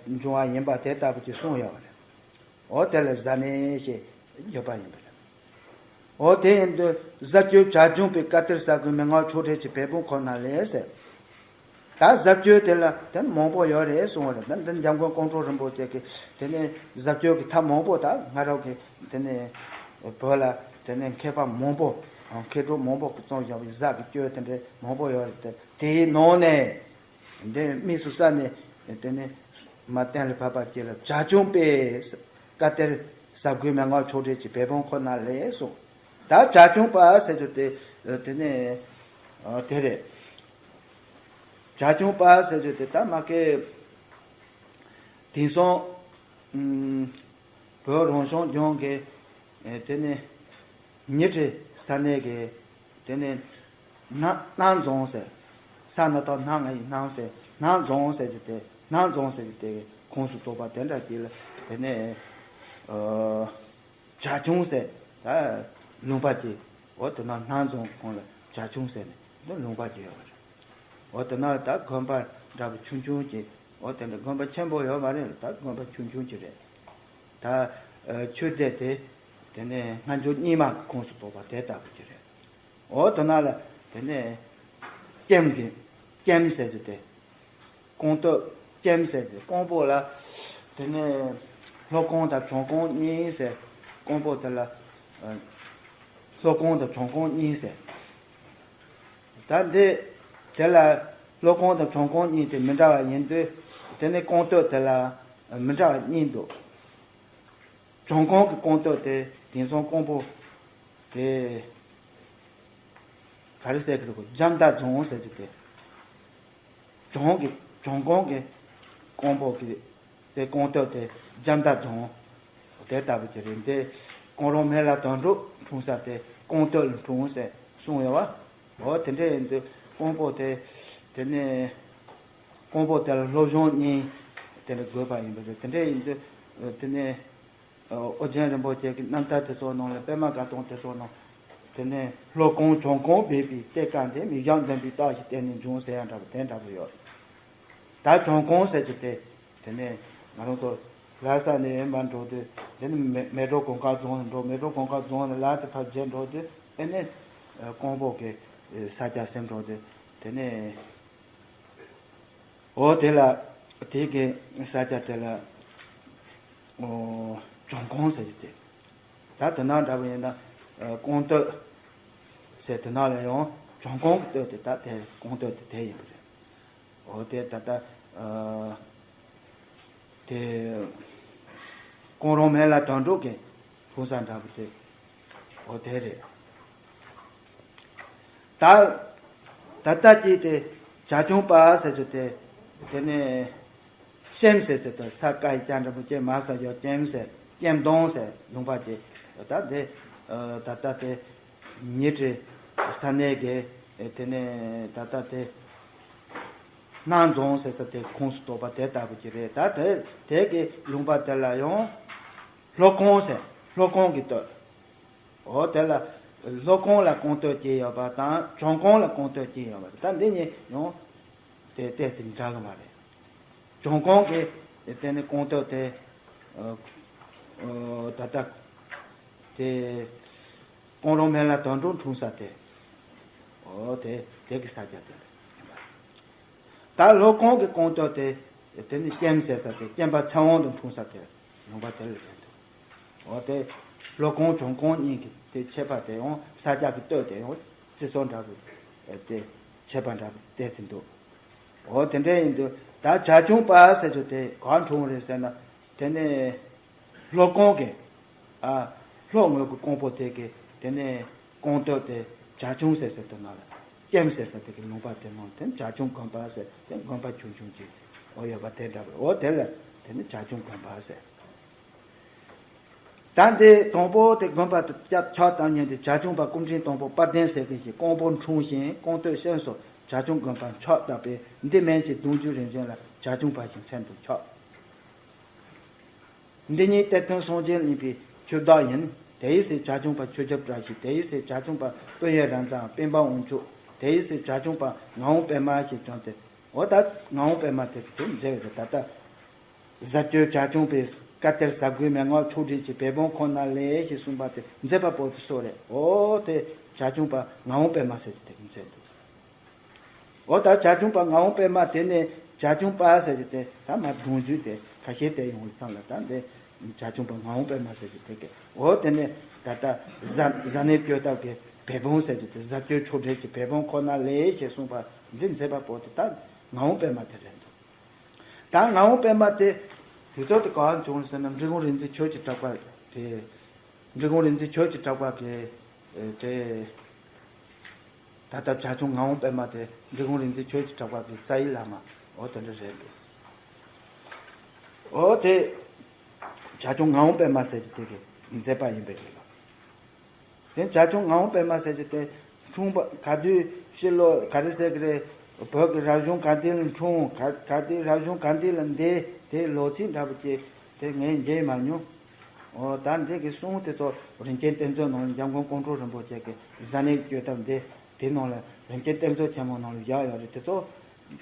འབྱུང་བ་ཡིན་པ་དེ་ལྟ་བུ་ཅིག་གསུངས་ཡོད་པ་རེད། འོ་དེ་ལ་གཟའ་ནད་ཞེས་བརྗོད་པ་ཡིན་པ་རེད། འོ་དེ་ཡིན་དུས་གཟའ་བཅུ་བྱ་ཁྱུང་པའི་བཀའ་གཏེར་ཟབ་དགུའི་མན་ངག་ཆོག་ཁྲིགས་ཀྱི་བེ་པོ་ཁོ་ན་ལས་ཟེར། ད་གཟའ་བཅུ་དེ་ལ་དེ་མང་པོ་ཡོད་རེད་གསུངས་པ་རེད། ད་འདི་འཇམ་མགོན་ཀོང་སྤྲུལ་རིན་པོ་ཆེ་གིས་དེ་ནས་གཟའ་བཅུ་གི་མཐའ་མང་པོ། ད་ང་རང་གི་དེ་ནས་བོད་ལ་དེ་ནས་མཁས་པ་མང་པོ་མཁས་གྲུབ་མང་པོ་གིས་རྩོམ་བཞག་པའི་གཟའ་གི་བཅུ་དེ་འདྲ་མང་པོ་ཡོད་རེད་དེ། དེའི་ནང་ནས་འདི་དམིགས་སུ་བསལ་ནས་དེ་ནས་མ་གཏན་ལ་ཕབ་པ་ཅིག་ལ་བྱ་ཁྱུང་པའི་བཀའ་གཏེར་ཟབ་དགུའི་མན་ངག་ཆོག་ཁྲིགས་ཀྱི་བེ་པོ་ཁོ་ན་ལས་གསུངས། ད་བྱ་ཁྱུང་པ་ཟེར་རྒྱུ་དེ་དེ་ནས་དེ་རེད། བྱ་ཁྱུང་པ་ཟེར་རྒྱུ་དེ་ད་མ་གི་དེང་སང་ཨུམ་བོད་རང་སྐྱོང་ལྗོངས་ཀྱི་ཨེ་དེ་ནས་ཉི་ཁྲི་ས་གནས་ཀྱི་དེ་ནས་སྣ་སྣ་རྫོང་ཟེར། ས་ན་ཏ་སྣ་ང་ཡི་སྣང་ཟེར། སྣ་རྫོང་ཟེར་རྒྱུ་དེ། སྣ་རྫོང་ཟེར་རྒྱུ་དེ་ཁོངས་སུ་གཏོགས་པ་དེ་འདྲ་ཅིག་ལ་དེ་ནས་ཨ་བྱ་ཁྱུང་ཟེར། ད་ལུང་པ་ཅིག་འོ་དེ་ན་སྣ་རྫོང་ཁོངས་ལ་བྱ་ཁྱུང་ཟེར་ནས་འདི་ལུང་པ་ཅིག་ཡོད་པ་རེད། འོ་དེ་ན་ད་དགོན་པ་འདྲ་པོ་ཆུང་ཆུང་ཅིག་འོ་དེ་འདྲ་དགོན་པ་ཆེན་པོ་ཡོད་མ་རེད། ད་དགོན་པ་ཆུང་ཆུང་ཅིག་རེད། ད་ཨ་ཆོས་སྡེ་དེ་དེ་ནས་སྔ་འགྱུར་རྙིང་མ་གི་ཁོངས་སུ་གཏོགས་པ་དེ་ལྟ་བུ་ཅིག་རེད། འོ་དེ་ན་ལ་དེ་ནས་ཀྱེམ་གྱི་ཀྱེམ་ཟེར་རྒྱུ་དེ། ཀོང་སྟོད་ཀྱེམ་ཟེར་དེ། ཀོང་པོ་ལ་དེ་ནས་ལྷོ་ཀོང་དང་བྱང་ཀོང་གཉིས་ཟེར། ཀོང་པོ་དེ་ལ་ཨ་ལྷོ་ཀོང་དང་བྱང་ཀོང་གཉིས་ཟེར། ད་འདི་དེ་ལ་ལྷོ་ཀོང་དང་བྱང་ཀོང་གཉིས་དེ་མི་འདྲ་བ་ཡིན་དུས། དེ་ནས་ཀོང་སྟོད་དེ་ལ་མི་འདྲ་བ་གཉིས་འདུག་བྱང་ཀོང་གི་ཀོང་སྟོད་དེ་དེང་སང་ཀོང་པོ་དེ་ག་རེ་ཟེར་གི་རེད་གོ། འཇམ་མདའ་རྫོང་ཟེར་གི་དེ། བྱང་གི་བྱང་ཀོང་གི་ཀོང་པོ་གི་དེ་ཀོང་སྟོད་དེ་འཇམ་མདའ་རྫོང་དེ་ལྟ་བུ་ཅིག་རེད། དེ་ཀོང་རོང་སྨན་བླ་དོན་གྲུབ་འཁྲུངས་ས་དེ་ཀོང་སྟོད་ལ་འཁྲུངས་ཟེར་གསུངས་ཡོད་པ། འོ་དེ་འདྲ་ཡིན་དུས་ཀོང་པོ་དེ་དེ་ནས་ཀོང་པོ་དེ་ལ་ལྷོ་བྱང་གཉིས་དེ་འདྲ་དགོས་པ་ཡིན་པ་རེད། དེ་འདྲ་ཡིན་དུས་དེ་ནས་ཨོ་རྒྱན་རིན་པོ་ཆེ་གི་རྣམ་ཐར་དེ་ཚོ་ནང་ལ་པད་མ་དཀར་སྟོང་དེ་ཚོ་ནང་དེ་ནས་ལྷོ་ཀོང་བྱང་ཀོང་སྦས་པའི་གཏེར་ཁ་འདི། མིག་བཞག་འདོན་པའི་རྟགས་ཀྱིས་བརྟེན་ནས་འབྱུང་ཟེར་ཡང་འདྲ་པོ་དེ་འདྲ་པོ་ཡོད། ད་བྱང་ཀོང་ཟེར་རྒྱུ་དེ་དེ་ནས་ང་རང་ཚོ་ལྷ་ས་ནས་ཡིན་པ་འགྲོ་དུས་དེ་ནས་མལ་མལ་གྲོ་གུང་དཀར་རྫོང་ནས་འགྲོ། མལ་གྲོ་གུང་དཀར་རྫོང་ནས་ལ་དེ་ཕར་བརྒྱུད་འགྲོ་དུས། ཨེ་ནས་ཀོང་པོ་གི་ས་ཆ་ཟིན་འགྲོ་དུས་དེ་ནས། འོ་དེ་ལ་དེ་གི་ས་ཆ་དེ་ལ་ཨོ་བྱང་ཀོང་ཟེར་གྱི་དེ། ད་དེ་ན་འདྲ་པོ་ཡིན་ན་ཨ་ཀོང་སྟོད་ཟེར། དེ་ན་ལ་ཡང་བྱང་ཀོང་གི་སྟོད་དེ། ད་དེ་ཀོང་སྟོད་དེ་དེ་ཡིན་པ་རེད། འོ་དེ་ད་ལྟ་ཨ་དེ་ཀོང་རོང་སྨན་བླ་དོན་གྲུབ་ཀྱི་འཁྲུངས་ས་འདྲ་པོ་དེ། འོ་དེ་རེད། ད་ད་ལྟ་ཅིག་དེ་བྱ་ཁྱུང་པ་ཟེར་རྒྱུ་དེ་དེ་ནས་ལྕེམ་ཟེར་ཟེར་དང་ས་ཀ་ཡི་ཀྱང་འདྲ་པོ་ཅན་མ་ས་ཡོད་ལྕེམ་ཟེར་ལྕེམ་སྡོང་ཟེར་ལུང་པ་ཅིག་ད་དེ་ད་ལྟ་དེ་ཉི་ཁྲི་ས་གནས་ཀྱི་དེ་ནས་ད་ལྟ་དེ། སྣ་རྫོང་ཟེར་ས་དེ་ཁོངས་སུ་གཏོགས་པ་དེ་ལྟ་བུ་ཅིག་རེད། ད་དེ་དེ་གི་ལུང་པ་དེ་ལ་ཡང་ལྷོ་ཁོང་ཟེར་ལྷོ་ཁོང་གི་སྟོད། འོ་དེ་ལ་ལྷོ་ཁོང་ལ་སྐོང་སྟོད་ཅིག་ཡོད་པ་དང་བྱང་ཁོང་ལ་སྐོང་སྟོད་ཅིག་ཡོད་པ་རེད། ད་འདི་གཉིས་ཡང་དེ་ཏོག་ཙམ་འདྲ་གི་མ་རེད། བྱང་ཁོང་གི་དེ་ནི་སྐོང་སྟོད་དེ་ད་ལྟ་དེ་ཀོང་རོང་སྨན་བླ་དོན་གྲུབ་འཁྲུངས་ས་དེ། འོ་དེ་དེ་གི་ས་ཆ་དེ་རེད། ད་ལྷོ་ཁོང་གི་སྐོང་སྟོད་དེ་དེ་ནི་ལྕེམ་ཟེར་ས་དེ་ལྕེམ་པ་ཚེ་དབང་དུ་འཁྲུངས་ས་དེ་ལུང་པ་དེ་ལ་རེད་འདུག་འོ་དེ་ལྷོ་ཁོང་བྱང་ཁོང་གཉིས་ཀྱི་དེ་ཁྱད་པར་དེ་ཡང་ས་ཆ་གི་སྟོད་དེ་ཡང་རྩི་སོགས་འདྲ་བོ་དེ་ཁྱད་པར་འདྲ་བོ་དེ་ཚོ་འདུག་འོ་དེ་འདྲ་ཡིན་དུས་ད་བྱ་ཁྱུང་པ་ཟེར་རྒྱུ་དེ་གང་འཁྲུངས་རེད་ཟེར་ན། དེ་ནས་ལྷོ་ཁོང་གི་ཨ་ལྷོ་ངོས་ཀྱི་ཀོང་པོ་དེ་གི་དེ་ནས་སྐོང་སྟོད་དེ་བྱ་ཁྱུང་ཟེར་ས་དེ་ནང་ལ་ལྕེམ་ཟེར་ས་དེ་གི་ལུང་པ་དེ་ནང་དེ་ནས་བྱ་ཁྱུང་དགོན་པ་ཟེར་དེ་དགོན་པ་ཆུང་ཆུང་ཅིག་འོ་ཡོད་པ་དེ་འདྲ་བས། འོ་དེ་ལ་དེ་ནས་བྱ་ཁྱུང་དགོན་པ་ཟེར། ད་འདི་དང་པོ་དེ་དགོན་པ་དེ་ཕྱག་ཕྱག་བཏབ་མཁན་དེ་བྱ་ཁྱུང་པ་སྐུ་ཕྲེང་དང་པོ་དཔལ་ལྡན་ཟེར་མཁན་ཞིག་ཀོང་པོར་འཁྲུངས་ཤིང་ཀོང་སྟོད་ཤན་སོགས་བྱ་ཁྱུང་དགོན་པར་ཕྱག་བཏབ་པས་འདི་མན་གྱི་གདུང་རྒྱུད་རིམ་བྱོན་ལ་བྱ་ཁྱུང་པ་ཞེས་མཚན་དུ་ཆགས། འདི་ཉིད་གཏེར་སྟོན་སངས་རྒྱས་གླིང་པའི་ཆོས་བདག་ཡིན། དེའི་ཚེ་བྱ་ཁྱུང་པ་ཆོས་རྒྱལ་བཀྲ་ཤིས། དེའི་ཚེ་བྱ་ཁྱུང་པ་སྤུན་ཡ་རབ་འབྱམས་སྤེན་པ་དབང་ཕྱུག་དེའི་ཚེ་བྱ་ཁྱུང་པ་ངག་དབང་པདྨ་ཞེས་བྱོན་ཏེ། འོ་ད་ངག་དབང་པདྨ་དེ་དེ་མཛད་པ་རེད། ད་ལྟ་ཟབ་ཆོས་བྱ་ཁྱུང་པའི་བཀའ་གཏེར་ཟབ་དགུའི་མན་ངག་ཕྱོགས་བསྒྲིགས་ཀྱི་བེ་བོང་ཁོ་ན་ལས་ཞེས་གསུངས་པ་དེ་མཛད་པ་པོ་དེ་སུ་རེད། འོ་དེ་བྱ་ཁྱུང་པ་ངག་དབང་པདྨ་ཟེར་གྱི་དེ་མཛད་འདུག་འོ་ད་བྱ་ཁྱུང་པ་ངག་དབང་པདྨ་དེ་ནས་བྱ་ཁྱུང་པ་ཟེར་གྱི་དེ་ད་མ་གདུང་རྒྱུད་དེ་ཁ་ཤས་དེ་ཡོང་བའི་མཚམས་ལ་ད་འདི་བྱ་ཁྱུང་པ་ངག་དབང་པདྨ་ཟེར་གྱི་དེ་གི་འོ་དེ་ནས་ད་ལྟ་ཟ་ཟ་ནའི་བཀོད་ཐབས་ཀྱི་བེ་བོང་ཟེར་གྱི་དེ་ཟབ་ཆོས་ཕྱོགས་བསྒྲིགས་ཀྱི་བེ་བོང་ཁོ་ན་ལས་ཞེས་གསུངས་པ་འདི་མཛད་པ་པོ་དེ་ད་ངག་དབང་པདྨ་དེ་རེད་འདུག་ད་ངག་དབང་པདྨ་དེ་དུས་ཚོད་དེ་གང་བྱུང་ཟེར་ན་འབྲི་གུང་རིག་འཛིན་ཆོས་ཀྱི་གྲགས་པ་དེ། འབྲི་གུང་རིག་འཛིན་ཆོས་ཀྱི་གྲགས་པ་དེ་དེ་ད་ལྟ་བྱ་ཁྱུང་ངག་དབང་པདྨ་དེ་འབྲི་གུང་རིག་འཛིན་ཆོས་ཀྱི་གྲགས་པ་དེ་རྩ་བའི་བླ་མ་འོ་དེ་འདྲ་རེད་འདུག་འོ་དེ་བྱ་ཁྱུང་ངག་དབང་པདྨ་ཟེར་གྱི་དེ་གི་མཛད་པ་ཡིན་པས་རེད་ལ། དེ་བྱ་ཁྱུང་ངག་དབང་པདྨ་ཟེར་གྱི་དེ་འཁྲུངས་པ་ག་དུས་ཕྱི་ལོ་ག་རེ་ཟེར་གི་རེད། བོད་ཀྱི་རབ་བྱུང་ག་དུས་ལ་འཁྲུངས། ག་ག་དུས་རབ་བྱུང་ག་དུས་ལ་འདས། དེ་ལོ་ཚིགས་འདྲ་པོ་ཅིག་དེ་ངས་མཇལ་མ་མྱོང་། འོ་ད་འདི་གི་གསུང་དེ་ཚོ་རིན་ཆེན་གཏེར་མཛོད་ནང་ལ་འཇམ་མགོན་ཀོང་སྤྲུལ་རིན་པོ་ཆེ་གི་ཟ་ནའི་བཀོད་ཐབས་འདི་དེ་ནང་ལ་རིན་ཆེན་གཏེར་མཛོད་ཆེན་མོ་ནང་ལ་བཞག་ཡོད་རེད། དེ་ཚོ་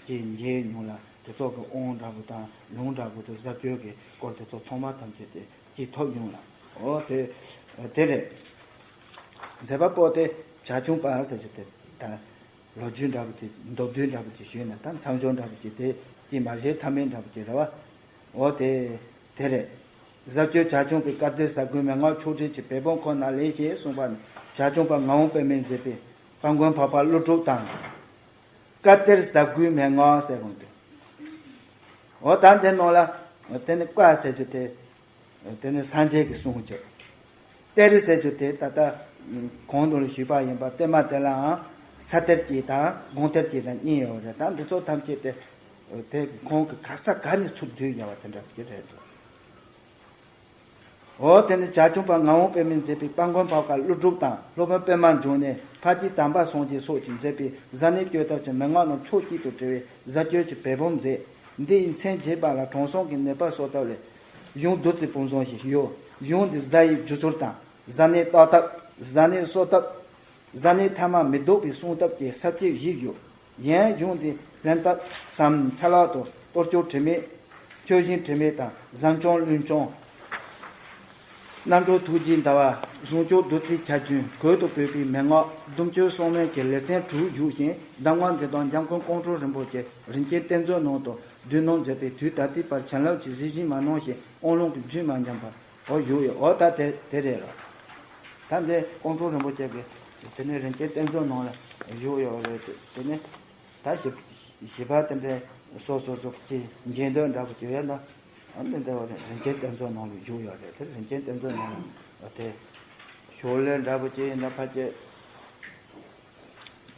གི་མཇལ་མྱོང་ལ་དེ་ཚོ་གི་དབང་འདྲ་པོ་དང་ལུང་འདྲ་པོ་དང་ཟབ་ཆོས་ཀྱི་སྐོར་དེ་ཚོ་ཚང་མ་ཐམས་ཅད་དེ་ཅིག་ཐོབ་ཡོང་ལ། འོ་དེ་དེ་རེད། མཛད་པ་པོ་དེ་བྱ་ཁྱུང་པ་ཟེར་རྒྱུ་དེ་ད་ལོ་རྒྱུས་འདྲ་པོ་དེ་མདོར་བསྡུས་འདྲ་པོ་ཅིག་ཞུས་ན་ད་མཚམས་སྦྱོར་འདྲ་པོ་ཅིག་དེ་ཅིག་མ་བྱས་ཐབས་མེད་འདྲ་པོ་ཅིག་རེད་བ། འོ་དེ་དེ་རེད། ཟབ་ཆོས་བྱ་ཁྱུང་པའི་བཀའ་གཏེར་ཟབ་དགུའི་མན་ངག་ཕྱོགས་བསྒྲིགས་ཀྱི་བེ་བོང་ཁོ་ན་ལས་ཞེས་གསུངས་པ་ནི་བྱ་ཁྱུང་པ་ངག་དབང་པདྨས་མཛད་པའི་དཔལ་མགོན་འཕགས་པ་ཀླུ་སྒྲུབ་དང་། བཀའ་གཏེར་ཟབ་དགུའི་མན་ངག་ཟེར་དགོངས་ཏེ། འོ་ད་འདི་ནང་ལ་དེ་ནི་བཀའ་ཟེར་རྒྱུ་དེ་དེ་ནི་སངས་རྒྱས་ཀྱི་གསུང་བྱས། གཏེར་ཟེར་རྒྱུ་དེ་ད་ལྟ་གོང་དུ་ཞུས་པ་ཡིན་པ་གཏེར་མ་དེ་ལའང་ས་གཏེར་གྱི་དང་སྒོམ་གཏེར་གྱི་དང་གཉིས་ཡོད་རེད། ད་འདི་ཚོ་ཐམས་ཅད་དེ་དེ་ཁོང་གི་ག་ས་ག་ནས་ཚུར་བསྡུས་ཡོད་པ་དེ་འདྲ་ཅིག་རེད་འདུག་འོ་དེ་ནི་བྱ་ཁྱུང་པ་ངག་དབང་པདྨས་མཛད་པའི་དཔལ་མགོན་འཕགས་པ་ཀླུ་སྒྲུབ་དང་སློབ་དཔོན་པདྨ་འབྱུང་གནས་ཕ་གི་དམ་པ་སངས་རྒྱས་སོགས་ཀྱིས་མཛད་པའི་ཟ་ནའི་བཀོད་ཐབས་ཀྱི་མན་ངག་རྣམས་ཕྱོགས་གཅིག་ཏུ་དྲིལ་བའི་ཟབ་ཆོས་ཀྱི་བེ་བོང་མཛད། འདི་ཡི་མཚན་རྒྱས་པ་ལ་དྲང་སྲོང་གི་ནུས་པ་གསོག་ཐབས་ལས་གཞུང་བདུད་རྩི་བུམ་བཟང་ཞིག་ཡོད། གཞུང་འདི་ཟ་ཡི་རྒྱུ་ཚུལ་དང་ཟ་ནའི་བརྟག་ཐབས། ཟ་ནའི་གསོ་ཐབས། ཟ་ནའི་ཐ་མ་མི་ལྡོག་པའི་སྲུང་ཐབས་ཀྱི་ས་བཅད་བཞི་ཡོད། ཡང་གཞུང་འདི་ལྷན་ཐབས་སམ་ཆ་ལག་ཏུ་གཏོར་སྐྱོར་དྲི་མེད། ཆོས་སྦྱིན་དྲི་མེད་དང་བཟང་སྐྱོང་བློན་སྐྱོང་། རྣམ་གྲོལ་ཐུགས་རྗེའི་ཟླ་བ། ཟུང་སྐྱོང་བདུད་རྩིའི་ཆ་རྒྱུན་གོས་དང་བོད་པའི་མན་ངག་སྡོམ་སྐྱོར་གསང་སྨན་གྱི་ལེ་ཚན་དྲུག་བཞུགས་ཤིང་གདམས་ངག་འདི་དག་འཇམ་མགོན་ཀོང་སྤྲུལ་རིན་པོ་ཆེ་རིན་ཆེན་གཏེར་མཛོད་ནང་དུ་བསྡུས་གནང་མཛད་པའི་དུས་ད་ལྟའི་བར་བྱིན་རླབས་ཀྱི་གཟི་བྱིན་མ་གནང་ཞིང་དབང་ལུང་གི་རྒྱུན་མ་ཉམས་པར། འོ་བཞུགས་ཡོད། འོ་ད་དེ་དེ་རེད་རོ། ད་འདི་ཀོང་སྤྲུལ་རིན་པོ་ཆེ་གི་དེ་ནས་རིན་ཆེན་གཏེར་མཛོད་ནང་ལ་བཞུགས་ཡོད་རེད། དེ་ནས་ད་ཞིབ་ཞིབ་པ་དེ་འདྲའི་སོ་སོ་སོ་གི་འགྱེད་འདོད་འདྲ་པོ་བྱོས་ཡོད་ན་ཨ་འདི་འདྲ་བ་རེད། རིན་ཆེན་གཏེར་མཛོད་ནང་ལ་བཞུགས་ཡོད་རེད། དེ་རིན་ཆེན་གཏེར་མཛོད་ནང་ལ་དེ་ ཞོར་ལས་འདྲ་པོ་ཅིག་ཡིན་ན་ཕལ་ཆེར་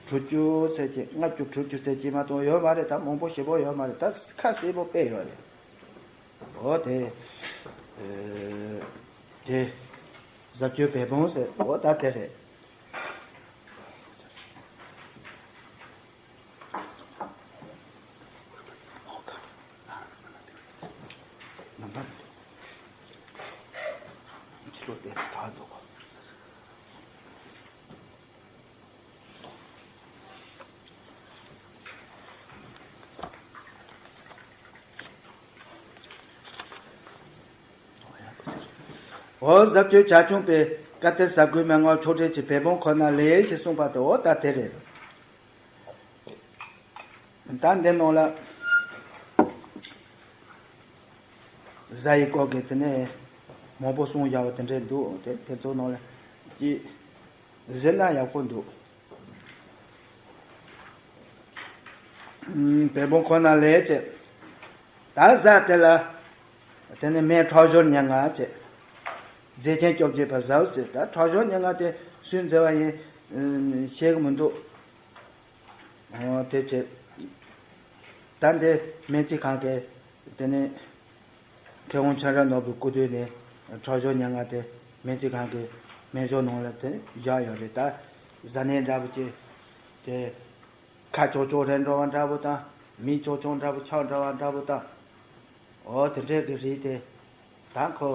དྲུག་ཅུ་ཙམ་ཅིག་ལྔ་བཅུ་དྲུག་ཅུ་ཙམ་ཅིག་མ་གཏོགས་ཡོད་མ་རེད། ད་མང་པོ་ཞེ་པོ་ཡོད་མ་རེད། ད་ཁ་གསལ་པོ་དཔེ་ཡོད་རེད། འོ་དེ། ཨེ། དེ། ཟབ་ཆོས་བལ་སྤུངས་ཟེར། འོ་ད་དེ་རེད། འོ་ཟབ་ཆོས་བྱ་ཁྱུང་པས་བཀའ་གཏེར་ཟབ་དགུའི་མན་ངག་ཕྱོགས་བྲལ་གྱི་བལ་སྤུངས་ཁོ་ན་ལས་ཞེས་གསུངས་པ་དེ། འོ་ད་དེ་རེད། ད་འདི་ནང་ལ་གཟའ་ཡི་སྐོར་གྱི་དེ་ནས་མང་པོ་གསུངས་བཞག་པ་དེ་འདྲས་འདུག་དེ་དེ་ཚོ་ནང་ལ་ཅིག་གཟིགས་ན་ཡག་པོ་འདུག་བལ་སྤུངས་ཁོ་ན་ལས་བྱས། ད་གཟའ་དེ་ལ་དེ་ནས་སྨན་ཁྲག་སྦྱོར་ཉེར་ལྔ་བྱས། རྫས་ཆེན་བཅོ་བརྒྱད་པ་ཟབ་ཟེར། ད་ཁྲག་སྦྱོར་ཉེར་ལྔ་དེ་སུས་མཛད་པ་ཡིན་ཤེས་ཀྱི་མི་འདུག་འོ་དེ་བྱས། ད་འདི་སྨན་རྩིས་ཁང་གི་དེ་ནས་མཁས་དབང་ཆོས་རབ་ནོར་བུའི་སྐུ་དུས་ནས་ཁྲག་སྦྱོར་ཉེར་ལྔ་དེ་སྨན་རྩིས་ཁང་གི་སྨན་སྦྱོར་ནང་ལ་དེ་བཞག་ཡོད་རེད། ད་གཟའ་ནད་འདྲ་པོ་ཅིག་དེ་ཁ་ཅོག་ཅོག་རེད་འགྲོ་བ་འདྲ་པོ་དང་། མིག་ཅོག་ཅོག་འདྲ་པོ་ཆག་འདྲ་བ་འདྲ་པོ་དང་། འོ་དེ་འདྲས་ཀྱི་རིགས་དེ། ད་ཁོ་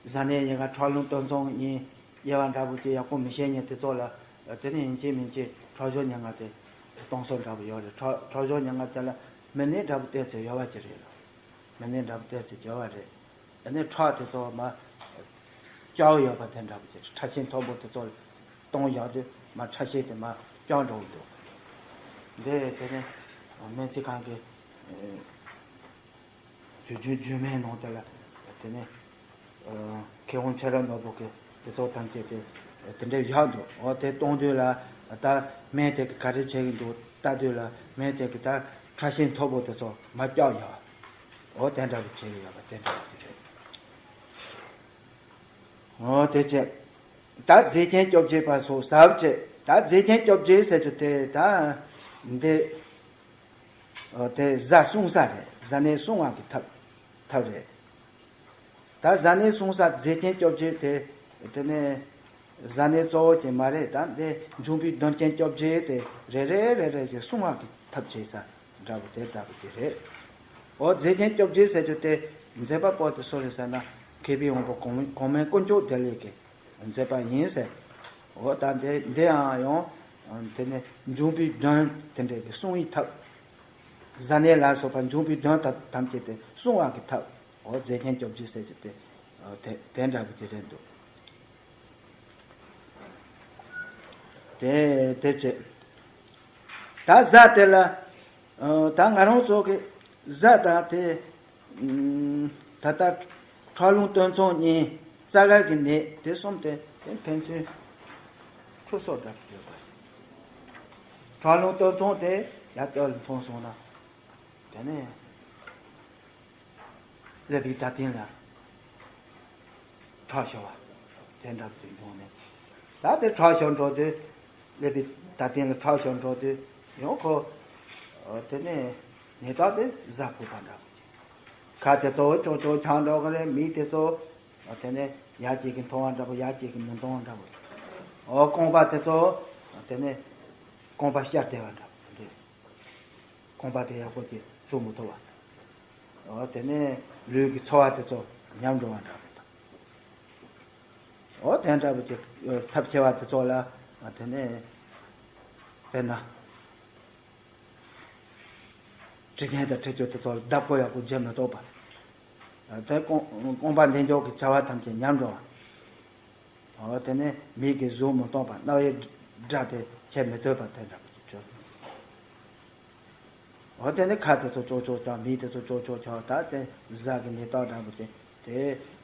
གཟའ་ནད་ཡིན་ག་ཁྲག་རླུང་སྟོད་འཚངས་ཡིན་དབྱེ་བ་འདྲ་པོ་ཅིག་ཡག་པོ་མི་ཤེས་མཁན་དེ་ཚོ་ལ། དེ་ནས་ཡིན་གཅིག་མིན་གཅིག་ཁྲག་སྦྱོར་ཉེར་ལྔ་དེ་གཏོང་སྲོལ་འདྲ་པོ་ཡོད་རེད། ཁྲག་ཁྲག་སྦྱོར་ཉེར་ལྔ་དེ་ལ་མི་ནད་འདྲ་པོ་ཏོག་ཙམ་ཡོད་པ་ཅིག་རེད་ལ། མི་ནད་འདྲ་པོ་ཏོག་ཙམ་ཡོད་པ་རེད། དེ་ནས་ཁྲག་དེ་ཚོ་མར་བཀྱག་ཡོད་པ་དེ་འདྲ་པོ་ཅིག་ཁྲག་ཤིང་མཐོན་པོ་དེ་ཚོ་གཏོང་བཞག་དུས་མར་ཁྲག་ཤིང་དེ་མར་བཀྱག་འགྲོ་གི་འདུག་འདི་དེ་ནས་སྨན་རྩིས་ཁང་གི་དུས་རྒྱུན་རྒྱུན་སྨན་ནང་དེ་ལ་དེ་ནས་མཁས་དབང་ཆོས་རབ་ནོར་བུ་གི་དེ་ཚོ་ཐམས་ཅད་དེ་དེ་འདྲའི་བཞག་འདུག་འོ་དེ་གཏོང་དུས་ལ་ད་སྨན་དེ་གི་ག་རེ་བྱེད་ཀྱི་འདུག་ལྟ་དུས་ལ་སྨན་དེ་གི་ད་ཁྲག་ཤིང་མཐོན་པོ་དེ་ཚོ་མར་བཀྱག་ཡོད། འོ་དེ་འདྲ་བོ་བྱེད་ཀྱི་ཡོད་པ་དེ་འདྲ་བོ་དེ་རེད། འོ་དེ་བྱས། ད་རྫས་ཆེན་བཅོ་བརྒྱད་པ་སོགས་ཟབ་བྱས། ད་རྫས་ཆེན་བཅོ་བརྒྱད་ཟེར་རྒྱུ་དེ་ད་འདི། འོ་དེ་གཟའ་སྲུང་ས་རེད། གཟའ་ནད་སྲུང་བ་གི་ཐབས་ཐབས་རེད། ད་གཟའ་ནད་སྲུང་ས་རྫས་ཆེན་བཅོ་བརྒྱད་དེ། དེ་ནས་གཟའ་ནད་གཙོ་བོ་དེ་མ་རེད། ད་འདི་འབྱུང་པོའི་གདོན་རྐྱེན་བཅོ་བརྒྱད་དེ་རེ་རེ་རེ་རེ་བཞིན་སྲུང་བ་གི་ཐབས་བྱེད་ས་འདྲ་བོ་དེ་འདྲ་བོ་དེ་རེད། འོ་རྫས་ཆེན་བཅོ་བརྒྱད་ཟེར་རྒྱུ་དེ་མཛད་པ་པོ་དེ་སུ་རེད་ཟེར་ན། མཁས་པའི་དབང་པོ་གོང་གོང་མའི་དཀོན་མཆོག་བདེ་ལེགས་ཀྱིས་མཛད་པ་ཡིན་ཟེར། འོ་ད་འདི་འདི་ཡང་ཡང་དེ་ནས་འབྱུང་པོའི་གདོན་དེ་འདྲ་གི་སྲུང་བའི་ཐབས། གཟའ་ནད་ལ་སོགས་པ་འབྱུང་པོའི་གདོན་དག་ཐམས་ཅད་དེ་སྲུང་བ་གི་ཐབས། འོ་རྫས་ཆེན་བཅོ་བརྒྱད་ཟེར་རྒྱུ་དེ། འོ་དེ་དེ་འདྲ་བོ་དེ་རེད་འདུག་དེ་དེ་བྱས། ད་གཟའ་དེ་ལ། ད་ང་རང་ཚོ་གི་གཟའ་དང་དེ། ད་ལྟ་ཁྲག་རླུང་སྟོད་འཚངས་གཉིས། རྩ་དཀར་གྱི་ནད་དེ་གསུམ་དེ་དེ་ཕན་ཚུན་ཁྲུ་སོགས་འདྲ་པོ་ཡོད་པ་རེད། ཁྲག་རླུང་སྟོད་འཚངས་དེ་ཡར་སྟོད་ལ་འཚངས་སོང་ན། དེ་ནས་ཀླད་པའི་ད་སྟེང་ལ་ཁྲག་ཤོར་བ་དེ་འདྲ་དུ་འབྱུང་ནས། ད་དེ་ཁྲག་ཤོར་འགྲོ་དུས། ཀླད་པའི་ད་སྟེང་ལ་ཁྲག་ཤོར་འགྲོ་དུས་ཡང་ཁོ། དེ་ནས་ནད་རྟགས་དེ་གཟའ་ཕོག་པ་འདྲ་པོ་ཅིག་ཁ་དེ་ཚོ་ཅོག་ཅོག་ཆག་འགྲོ་གི་རེད། མིག་དེ་ཚོ། དེ་ནས་ཡར་སྐྱེད་ཀྱི་མཐོང་བ་འདྲ་པོ། ཡར་སྐྱེད་ཀྱི་མི་མཐོང་བ་འདྲ་པོ། འོ་རྐང་པ་དེ་ཚོ། དེ་ནས་རྐང་པ་ཤར་བསྡད་པ་འདྲ་པོ་དེ། རྐང་པ་དེ་ཡག་པོ་ཅིག་བཙུགས་མི་ཐུབ་པ། འོ་དེ་ནས་ལུས་ཀྱི་ཚོར་བ་དེ་ཚོ་ཉམས་འགྲོ་བ་འདྲ་པོ་དང་། འོ་དེ་འདྲ་པོ་ཅིག་ཚབས་ཆེ་བ་དེ་ཚོ་ལ། དེ་ནས་དཔེར་ན་དྲི་ཆེན་དང་དྲི་ཆུ་དེ་ཚོ་ལ་བདག་པོ་ཡག་པོ་བྱེད་མི་ཐུབ་པ། དེ་རྐང་རྐང་པ་འདི་འཇོག་གི་བྱ་བ་ཐམས་ཅད་ཉམས་འགྲོ་བ། འོ་དེ་ནས་མིག་གིས་གཟུགས་མི་མཐོང་བ། རྣ་བའི་སྒྲ་དེ་ཁྱད་མི་ཐོས་པ་དེ་འདྲ་པོ་ཅིག་བྱུང་། འོ་དེ་ནས་ཁ་དེ་ཚོ་ཅོག་ཅོག་ཆག་མིག་དེ་ཚོ་ཅོག་ཅོག་ཆག་ད་དེ་གཟའ་གི་ནད་རྟགས་འདྲ་པོ་དེ། དེ་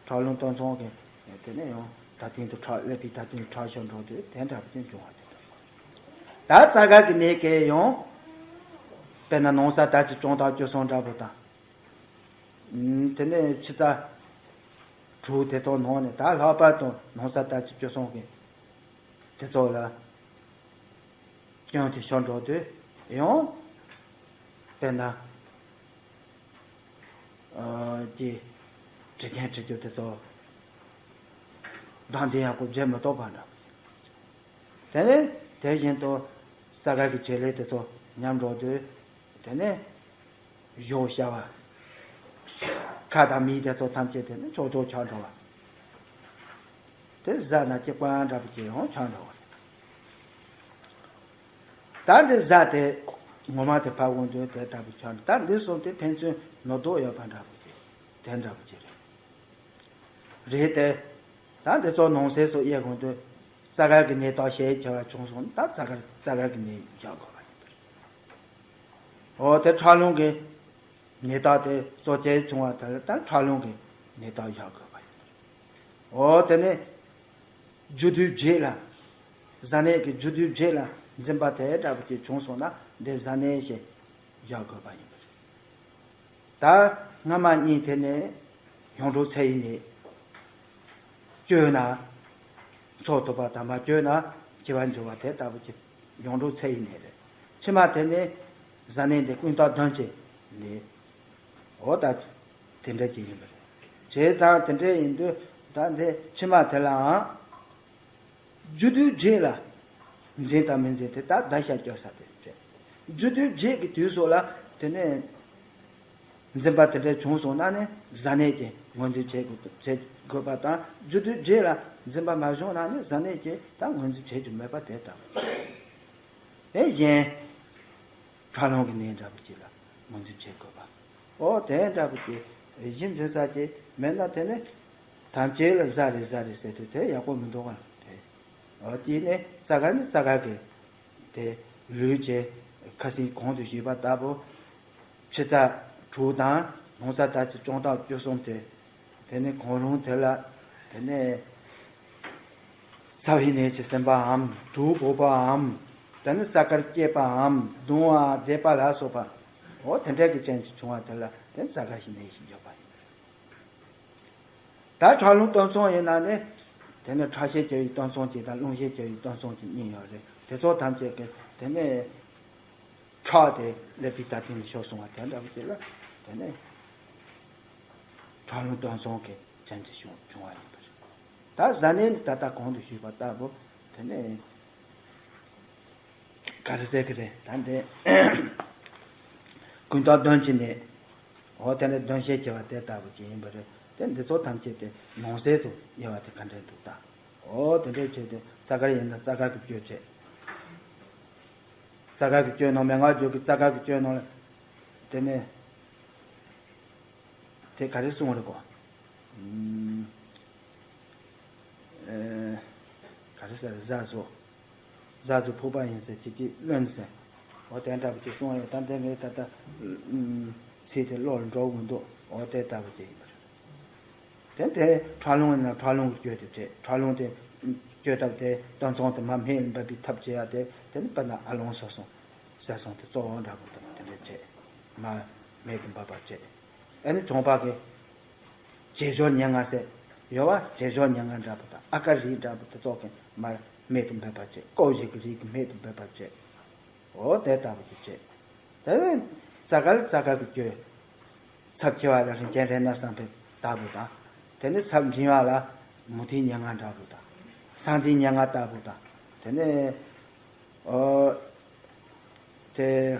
ཁྲག་རླུང་སྟོད་འཚངས་ཀྱི། དེ་ནས་ཡང་ད་ཐེངས་དུ་ཁྲག་ཀླད་པའི་ད་ཐེངས་ཁྲག་ཤོར་འགྲོ་དུས་དེ་འདྲ་པོ་དེ་འབྱུང་བ་དེ་འདྲ། ད་རྩ་དཀར་གྱི་ནད་ཀྱི་ཡང་། དཔེར་ན་ནང་གསེས་ད་ཅི་བཅོམ་ཐབས་བཅུ་གསུམ་འདྲ་པོ་དང་། དེ་ནས་ཕྱི་གསེས་དྲུག་དེ་དག་ནང་ནས་ད་ལྷག་པར་དུ་ནང་གསེས་ད་ཅི་བཅུ་གསུམ་གྱི། དེ་ཚོ་ལ་སྐྱོན་དེ་ཤོར་འགྲོ་དུས་ཡང་། དཔེར་ན། ཨ། དེ་དྲི་ཆེན་དྲི་ཆུ་དེ་ཚོ་བདག་འཛིན་ཡག་པོ་བྱེད་མི་ཐུབ་པ་འདྲ། དེ་ནས་དེ་བཞིན་དུ་རྩ་དཀར་གྱི་བྱེད་ལས་དེ་ཚོ་ཉམས་འགྲོ་དུས། དེ་ནས་གཞོགས་ཤ་བ། ཁ་དང་མིག་དེ་ཚོ་ཐམས་ཅད་དེ་ནི་ཆོག་ཆོག་ཆགས་འགྲོ་བ། དེ་གཟའ་ན་སྐྱེ་བ་འདྲ་པོ་ཅིག་ཡང་ཆགས་འགྲོ་བ། ད་འདི་གཟའ་དེ་ངོ་མ་དེ་ཕར་འོང་དུས་དེ་ལྟ་བུ་ཆགས་འགྲོ། ད་འདི་སོང་དུས་ཕན་ཚུན་ནོར་དོགས་ཡོད་པ་འདྲ་པོ་ཅིག་དེ་འདྲ་པོ་ཅིག་རེད། རེད་དེ། ད་འདི་ཚོ་ནང་གསེས་སུ་དབྱེ་འོང་དུས། རྩ་དཀར་གྱི་ནད་རྟགས་ཤས་ཆེ་བ་བྱུང་སོང་ན། ད་རྩ་དཀར་རྩ་དཀར་གྱི་ནད་བཞག་དགོས་པ་ཡིན་པ་རེད། འོ་དེ་ཁྲག་རླུང་གི་ནད་རྟགས་དེ་གཙོ་ཆེར་བྱུང་བ་དེ་ལ་ད་ཁྲག་རླུང་གི་ནད་རྟགས་བཞག་དགོས་པ་ཡིན་པ་རེད། འོ་དེ་ནས་རྒྱུ་དུས་བརྒྱད་ལ། གཟའ་ནད་ཀྱི་རྒྱུ་དུས་བརྒྱད་ལ་འཛིན་པ་དེ་འདྲ་པོ་ཅིག་བྱུང་སོང་ན། འདི་གཟའ་ནད་ཞེས་བཞག་དགོས་པ་ཡིན་པ་རེད། ད་སྔ་མ་གཉིས་དེ་ནས་ཡོངས་གྲུབ་ཚེ་ཡི་ནད། བཅོས་ན་འཚོ་ཐུབ་པ་དང་། མ་བཅོས་ན་འཆི་བར་འགྱུར་བ་དེ་ལྟ་བུ་ཅིག་ཡོངས་གྲུབ་ཚེ་ཡི་ནད་རེད། ཕྱི་མ་དེ་ནས་གཟའ་ནད་འདི་ཀུན་རྟགས་གདོན་གྱི་ནད། འོ་ད་དེ་འདྲ་ཅིག་ཡིན་པ་རེད། བྱས་ཙང་དེ་འདྲ་ཡིན་དུས་ད་འདི་ཕྱི་མ་དེ་ལའང་། རྒྱུ་དུས་བརྒྱད་ལ་འཛིན་དང་མི་འཛིན་དེ་ད་བརྡ་ཤ་གཅོད་ས་དེ་བྱས། རྒྱུ་དུས་བརྒྱད་ཀྱི་དུས་སོགས་ལ་དེ་ནས་འཛིན་པ་དེ་འདྲ་བྱུང་སོང་ན་ནི་གཟའ་ནད་ཀྱིས་ངོས་འཛིན་བྱེད་དགོས་བྱེད་དགོས་པ་དང་། རྒྱུ་དུས་བརྒྱད་ལ་འཛིན་པ་མ་བྱུང་ན་ནི་གཟའ་ནད་ཀྱིས་ད་ངོས་འཛིན་བྱེད་རྒྱུ་མེད་པ་དེ་ལྟ་བུ། དེ་གཞན་ཁྲག་རླུང་གི་ནད་འདྲ་པོ་ཅིག་ལ་ངོས་འཛིན་བྱེད་དགོས་པ། ཨོ་དེ་འདྲ་པོ་ཅིག་གཞི་འཛིན་ས་ཅིག་མེད་ན་དེ་ནི་ཐམས་ཅད་ལ་གཟའ་རེད་གཟའ་རེད་ཟེར་དུས་དེ་ཡག་པོ་མི་འདུག་ག་དེ། ཨོ་དེ་ནི་རྩ་དཀར་ནི་རྩ་དཀར་གི་དེ་ལུས་ཀྱི་ཁ་སེང་གོང་དུ་ཞུས་པ་ལྟ་བུ། ཕྱི་རྩ་དྲུག་དང་ནང་རྩ་ད་ཅི་སྐྱོང་སྟངས་བཅུ་གསུམ་དེ། དེ་ནི་གང་རུང་དེ་ལ་དེ་ནི་ཚ་བའི་ནད་ཀྱིས་ཟིན་པའམ། དུག་ཕོག་པའམ། དེ་ནི་རྩ་དཀར་སྐྱེས་པའམ། གདུང་བ་བརྡེག་པ་ལ་སོགས་པ། འོ་དེ་འདྲ་གི་རྐྱེན་གྱིས་བྱུང་བ་དེ་ལ་དེ་ནི་རྩ་དཀར་གྱི་ནད་ཞེས་བརྗོད་པ་ཡིན། ད་ཁྲག་རླུང་སྟོང་ཚང་ཡིན་ན་ནི། དེ་ནི་ཁྲག་ཤས་ཆེ་བའི་སྟོང་ཚང་གཅིག་དང་རླུང་ཤས་ཆེ་བའི་སྟོང་ཚང་གཅིག་གཉིས་ཡོད་རེད། དེ་ཚོ་ཐམས་ཅད་ཀྱི་དེ་ནི། ཁྲག་དེ་ཀླད་པའི་ད་སྟེང་ལ་ཤོར་སོང་བ་དེ་འདྲ་བོ་ཅིག་ལ། དེ་ནས་ཁྲག་རླུང་སྟོང་ཚང་གི་རྐྱེན་གྱིས་བྱུང་བྱུང་བ་ཡིན་པ་རེད། ད་གཟའ་ནད་ནི་ད་ལྟ་གོང་དུ་ཞུས་པ་ལྟ་བུ་དེ་ནས་ག་རེ་ཟེར་གི་རེད། ད་འདི་ཀུན་རྟགས་གདོན་གྱི་ནད། འོ་དེ་ནས་གདོན་ཤས་ཆེ་བ་དེ་ལྟ་བུ་ཅིག་ཡིན་པ་རེད། དེ་འདི་ཚོ་ཐམས་ཅད་དེ་ནང་གསེས་སུ་དབྱེ་བ་དེ་ག་འདྲ་འདུག་ད། འོ་དེ་འདྲ་བྱས་ཏེ་རྩ་དཀར་ཡིན་ན་རྩ་དཀར་གྱི་བཅོས་བྱས། རྩ་དཀར་གྱི་བཅོས་ནང་མན་ངག་བརྗོད་ཀྱི་རྩ་དཀར་གྱི་བཅོས་ནང་ལ། དེ་ནས་དེ་ག་རེ་གསུངས་རེད་གོ། ཨུམ། ཨེ། ག་རེ་ཟེར། གཟའ་གཟུགས། གཟའ་གཟུགས་ཕུག་པ་ཡིན་ཟེར། དེ་གཅིག་རློན་ཟེར། འོ་དེ་འདྲ་པོ་ཅིག་གསུངས་ཡོད། ད་དེ་ངས་ད་ལྟ་ཨུམ། ཚིག་དེ་བློ་ལ་འགྲོ་གི་མི་འདུག་འོ་དེ་ལྟ་བུ་ཅིག་ཡིན་པ་རེད། དེ་དེ་ཁྲག་རླུང་ཡིན་ན་ཁྲག་རླུང་གི་བཅོས་དེ་བྱེད། ཁྲག་རླུང་དེ་བཅོས་ཐབས་དེ་སྟོང་ཚང་དེ་མར་སྨད་ལ་འབབ་པའི་ཐབས་བྱེད་ཡ་དེ། དེ་ནི་དཔེར་ན་ཨ་ལོང་ཟེར་སོང་། ཟེར་སོང་དེ་གཙོ་བོ་འདྲ་པོ་དང་དེ་འདྲ་བྱེད། མར་སྨད་དུ་འབབ་པ་བྱེད། ཨ་ནི་གྱོང་པ་གི་བྱེད་སྦྱོར་ཉེར་ལྔ་ཟེར་ཡོད་བ། བྱེད་སྦྱོར་ཉེར་ལྔ་འདྲ་པོ་དང་ཨ་ཀར་རིགས་འདྲ་པོ་དེ་ཚོ་གི་མར་སྨད་དུ་འབབ་པ་བྱེད། ཀོ་བཞི་གི་རིགས་ཀྱི་སྨད་དུ་འབབ་པ་བྱེད། འོ་དེ་ལྟ་བུ་དེ་བྱེད། དེ་ནས་རྩ་དཀར་རྩ་དཀར་གྱི་བཅོས། ཚབས་ཆེ་བ་ལ་རིན་ཆེན་རཏྣ་བསམ་འཕེལ་ལྟ་བུ་དང་། དེ་ནས་ཚབས་འབྲིང་བ་ལ་མུ་ཏིག་ཉེར་ལྔ་འདྲ་པོ་དང་། སྲང་རྩི་ཉེར་ལྔ་ལྟ་བུ་དང་། དེ་ནས་ཨོ། དེ་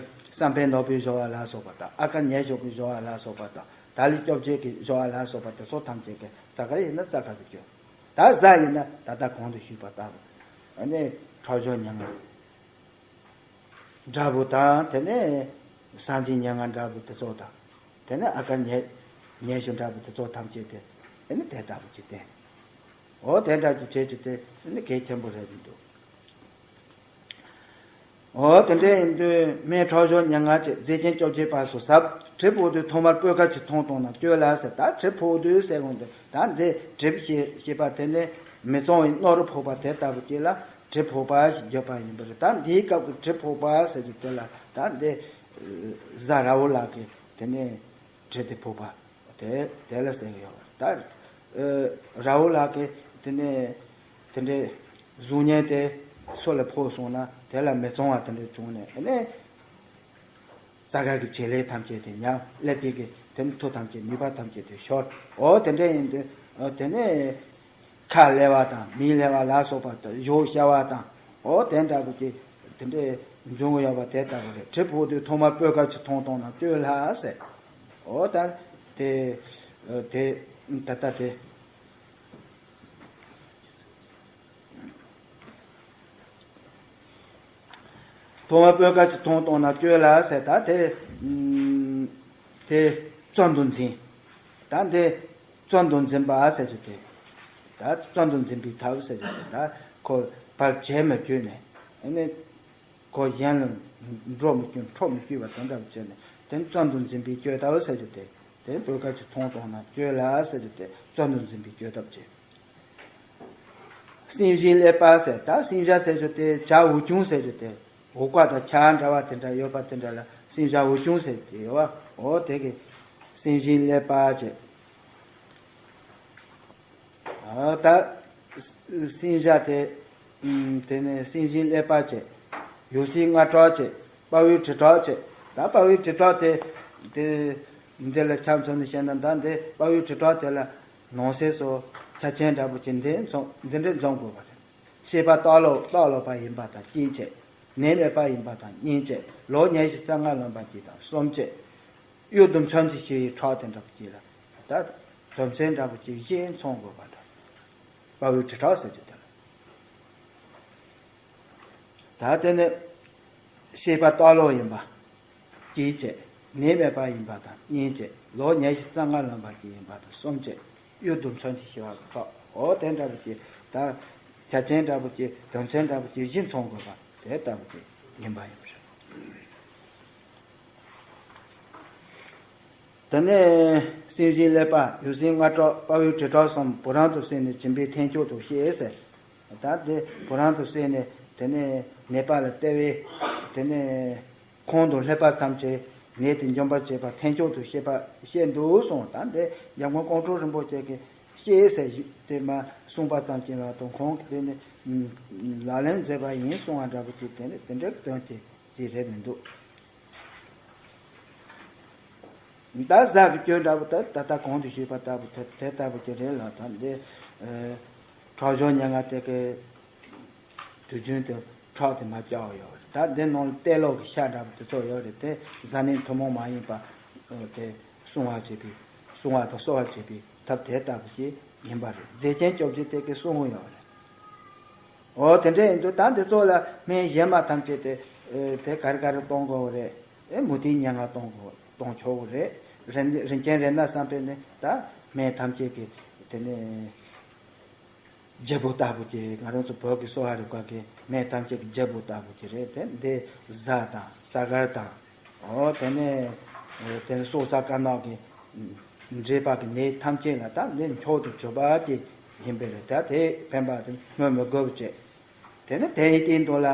བསམ་འཕེལ་ནོར་བུའི་སྦྱོར་བ་ལ་སོགས་པ་དང་། ཨ་ཀར་ཉེར་གཅིག་གི་སྦྱོར་བ་ལ་སོགས་པ་དང་། ད་ལི་བཅོ་བརྒྱད་ཀྱི་སྦྱོར་བ་ལ་སོགས་པ་དེ་ཚོ་ཐམས་ཅད་ཀྱི་རྩ་དཀར་ཡིན་ན་རྩ་དཀར་གྱི་བཅོས། ད་གཟའ་ཡིན་ན་ད་ལྟ་གོང་དུ་ཞུས་པ་ལྟ་བུ། ཨ་ནི་ཁྲག་སྦྱོར་ཉེར་ལྔ་འདྲ་པོ་དང་། དེ་ནས་སྲང་རྩི་ཉེར་ལྔ་འདྲ་པོ་དེ་ཚོ་དང་། དེ་ནས་ཨ་ཀར་ཉེར་ཉེར་གཅིག་འདྲ་པོ་དེ་ཚོ་ཐམས་ཅད་དེ་ཨ་ནི་དེ་ལྟ་བུ་ཅིག་བསྟན། འོ་དེ་འདྲ་ཅིག་བྱེད་རྒྱུ་དེ་ཨ་ནི་གལ་ཆེན་པོ་རེད་འདུག་འོ་དེ་འདྲ་ཡིན་དུས་སྨན་ཁྲག་སྦྱོར་ཉེར་ལྔ་བཅས་རྫས་ཆེན་བཅོ་བརྒྱད་པ་སོགས་ཟབ། གྲིབ་ཕོག་དུས་ཐོག་མར་སྤོས་དཀར་གྱི་ཐུན་བཏུང་ན་སྐྱོ་ལ་ཟེར། ད་གྲིབ་ཕོག་དུས་ཟེར་འོང་དུས། ད་འདི་གྲིབ་ཞེས་ཞེས་པ་དེ་ནི་མི་གཙང་བའི་རྣོ་རུ་ཕོག་པ་དེ་ལྟ་བུ་ཅིག་ལ་གྲིབ་ཕོག་པ་ཞེས་བརྗོད་པ་ཡིན་པ་རེད། ད་འདིའི་སྐབས་ཀྱི་གྲིབ་ཕོག་པ་ཟེར་རྒྱུ་དེ་ལ་ད་འདི་གཟའ་ར་བོ་ལགས་ཀྱིས་དེ་ནི་གྲིབ་དེ་ཕོག་པ་དེ་དེ་ལ་ཟེར་གྱི་ཡོད་པ་རེད། ད་ར་བོ་ལགས་ཀྱིས་དེ་ནི་དེ་འདྲའི་གཟུགས་བརྙན་དེ་ སོ་ལ་ཕོག་སོང་ན་དེ་ལ་མི་གཙང་བ་དེ་འདྲ་བྱུང་ནས་ཨ་ནི། རྩ་དཀར་གྱི་བྱེད་ལས་ཐམས་ཅད་དེ་ཉམས། ཀླད་པའི་གི་དེ་ནི་མཐུ་ཐམས་ཅད་ནུས་པ་ཐམས་ཅད་དེ་ཤོར། འོ་དེ་འདྲ་ཡིན་དུས་དེ་ནི་ཁ་ལས་པ་དང་མིག་ལས་པ་ལ་སོགས་པ་དང་གཞོགས་ཤ་བ་དང་འོ་དེ་འདྲ་བོ་ཅིག་དེ་འདྲའི་འབྱུང་གི་ཡོད་པ་དེ་ལྟ་བུ་རེད། གྲིབ་ཕོག་དུས་ཐོག་མར་སྤོས་དཀར་གྱི་མཐོང་བཏང་ན་བཅོས་སླ་ཟེར། འོ་ད་དེ་དེ་ད་ལྟ་དེ། ཐོག་མར་སྤོས་དཀར་གྱི་མཐོང་བཏང་ན་བཅོས་སླ་ཟེར། ད་དེ་དེ་བཙོན་དུ་འཛིན། ད་འདི་བཙོན་དུ་འཛིན་པ་ཟེར་རྒྱུ་དེ། ད་བཙོན་དུ་འཛིན་པའི་ཐབས་ཟེར་རྒྱུ་དེ། ད་ཁོ་བར་བྱེད་མི་བཅོས་ནས་ཨ་ནི་ཁོ་གཞན་ལ་འགྲོ་མི་བཅུག་འཕྲོག་མི་བཅུག་པ་དེ་འདྲ་བྱས་ནས་དེ་བཙོན་དུ་འཛིན་པའི་བཅོས་ཐབས་ཟེར་རྒྱུ་དེ། དེ་སྤོས་དཀར་གྱི་མཐོང་བཏང་ན་བཅོས་སླ་ཟེར་རྒྱུ་དེ་བཙོན་དུ་འཛིན་པའི་བཅོས་ཐབས་བྱས། སྲིན་བཞིའི་ཀླད་པ་ཟེར། ད་སྲིན་བྱ་ཟེར་རྒྱུ་དེ་བྱ་འུར་ཆུང་ཟེར་རྒྱུ་དེ། འུར་ཀ་དང་ཆ་འདྲ་བ་དེ་འདྲ་ཡོད་པ་དེ་འདྲ་ལ་སྲིན་བྱ་འུར་ཆུང་ཟེར་གྱི་ཡོད་པ། འོ་དེ་གི་སྲིན་བཞིའི་ཀླད་པ་བྱས། ཨ་ད་སྲིན་བྱ་དེ་དེ་ནས་སྲིན་བཞིའི་ཀླད་པ་བྱས། ཡུགས་སའི་རྔ་སྒྲོག་བྱས། དཔའ་བོའི་གྲི་ཁྲག་བྱས། ད་དཔའ་བོའི་གྲི་ཁྲག་དེ་དེ་འདི་ལ་ཆ་མཚོན་ནས་བཤད་ན་ད་འདི་དཔའ་བོའི་གྲི་ཁྲག་དེ་ལ་ནང་གསེས་སུ་ཆ་ཆེན་འདྲ་པོ་ཅིག་འདི་འཛོམས་འདི་འདྲ་འཛོམས་དགོས་པ་རེད། ཤེས་པ་སྟག་ལོ་སྟག་ལོ་པ་ཡིན་པ་དང་གཅིག་བྱས། ནད་མེད་པ་ཡིན་པ་དང་གཉིས་བྱས། ལོ་ཉི་ཤུ་རྩ་ལྔ་ལོན་པ་གཅིག་དང་གསུམ་བྱས། གཡུལ་དུ་མཚོན་གྱིས་བྱི་བའི་ཁྲག་དེ་འདྲ་པོ་ཅིག་ལ་ད་དོན་ཚན་འདྲ་པོ་ཅིག་བཞི་མཚོན་དགོས་པ་འདྲ། དཔའ་བོའི་གྲི་ཁྲག་ཟེར་རྒྱུ་དེ་ལ། ད་དེ་ནི་ཤེས་པ་སྟག་ལོ་ཡིན་པ་གཅིག་བྱས། ནད་མེད་པ་ཡིན་པ་དང་གཉིས་བྱས། ལོ་ཉི་ཤུ་རྩ་ལྔ་ལོན་པ་གཅིག་ཡིན་པ་དང་གསུམ་བྱས། གཡུལ་དུ་མཚོན་གྱིས་བྱི་བ་གི་ཁྲག་འོ་དེ་འདྲ་པོ་ཅིག་ད་ཆ་རྐྱེན་འདྲ་པོ་ཅིག་དོན་ཚན་འདྲ་པོ་ཅིག་བཞི་མཚོན་དགོས་པ་དེ་ལྟ་བུ་ཅིག་ཡིན་པ་ཡིན་པ་རེད། དེ་ནས་སྲིན་བཞིའི་ཀླད་པ། ཡུགས་སའི་རྔ་སྒྲོག་དཔའ་བོའི་གྲི་ཁྲག་གསུམ། བུ་རམ་དུ་བསྲེས་ནས་སྦྱིན་པའི་ཐེག་མཆོག་ཏུ་གཤེགས་ཟེར། ད་དེ་བུ་རམ་དུ་བསྲེས་ནས་དེ་ནས་ནད་པ་ལ་སྟེར་བས། དེ་ནས་ཁོང་དང་ལྷག་པ་ཙམ་གྱིས་ནད་དེ་འཇོམས་པར་བྱེད་པ་ཐེག་མཆོག་ཏུ་གཤེགས་པ་གཤེགས་འདུག་གསུངས། ད་དེ་འཇམ་མགོན་ཀོང་སྤྲུལ་རིན་པོ་ཆེ་གིས་གཤེགས་ཟེར་དེ་མ་གསུངས་པ་ཙམ་གྱིས་ལ་དང་ཁོང་གིས་དེ་ནི་ལག་ལེན་མཛད་པ་ཡིན་གསུང་བ་འདྲ་པོ་ཅིག་དེ་ནི་དེ་འདྲའི་དོན་གྱི་ཅིག་རེད་མི་འདུག་ད་གཟའ་གི་སྐྱོན་འདྲ་པོ་ད་ད་ལྟ་གོང་དུ་ཞུས་པ་ལྟ་བུ་དེ་དེ་ལྟ་བུ་ཅིག་རེད་ལ། ད་འདི་ཁྲག་སྦྱོར་ཉེར་ལྔ་དེ་གི་དུས་རྒྱུན་དུ་ཁྲག་དེ་མ་བཅག་ཡོད་རེད། ད་འདི་ནང་ལ་ཏེ་ལོ་གི་ཤ་འདྲ་པོ་དེ་ཚོ་ཡོད་རེད། དེ་གཟའ་ནད་ཐུན་མོང་མ་ཡིན་པ་དེ་སྲུང་བར་བྱེད་པའི་སྲུང་བ་དང་གསོ་བར་བྱེད་པའི་ཐབས་དེ་ལྟ་བུ་ཅིག་ཡིན་པ་རེད། རྫས་ཆེན་བཅོ་བརྒྱད་དེ་གི་གསུང་གི་ཡོད་རེད། འོ་དེ་འདྲ་ཡིན་དུས་ད་འདི་ཚོ་ལ་སྨན་གཞན་མ་ཐམས་ཅད་དེ་ཨེ་དེ་ག་རེ་ག་རེ་གཏོང་དགོས་རེད། ཨེ་མུ་ཏིག་ཉེར་ལྔ་གཏོང་དགོས་གཏོང་ཆོག་གི་རེད། རིན་རིན་ཆེན་རཏྣ་བསམ་འཕེལ་ནི་ད་སྨན་ཐམས་ཅད་ཀྱི་དེ་ནས་རྒྱལ་པོ་ལྟ་བུ་ཅིག་ང་རང་ཚོ་བོད་ཀྱི་གསོ་བ་རིག་པ་གི་སྨན་ཐམས་ཅད་ཀྱི་རྒྱལ་པོ་ལྟ་བུ་ཅིག་རེད། དེ་འདི་གཟའ་དང་ས་དཀར་དང་། འོ་དེ་ནས་དེ་ནས་སོ་ས་དཀར་ནག་གི་འདྲེས་པ་གི་ནད་ཐམས་ཅད་ལ་ད་འདི་མཆོག་ཏུ་གྱུར་པ་ཅིག་ཡིན་པས་རེད། ད་དེ་ཕན་པ་དེ་སྨོས་མི་དགོས་པ་བྱས། དེ་ནས་དེའི་སྟེང་དུ་ལ་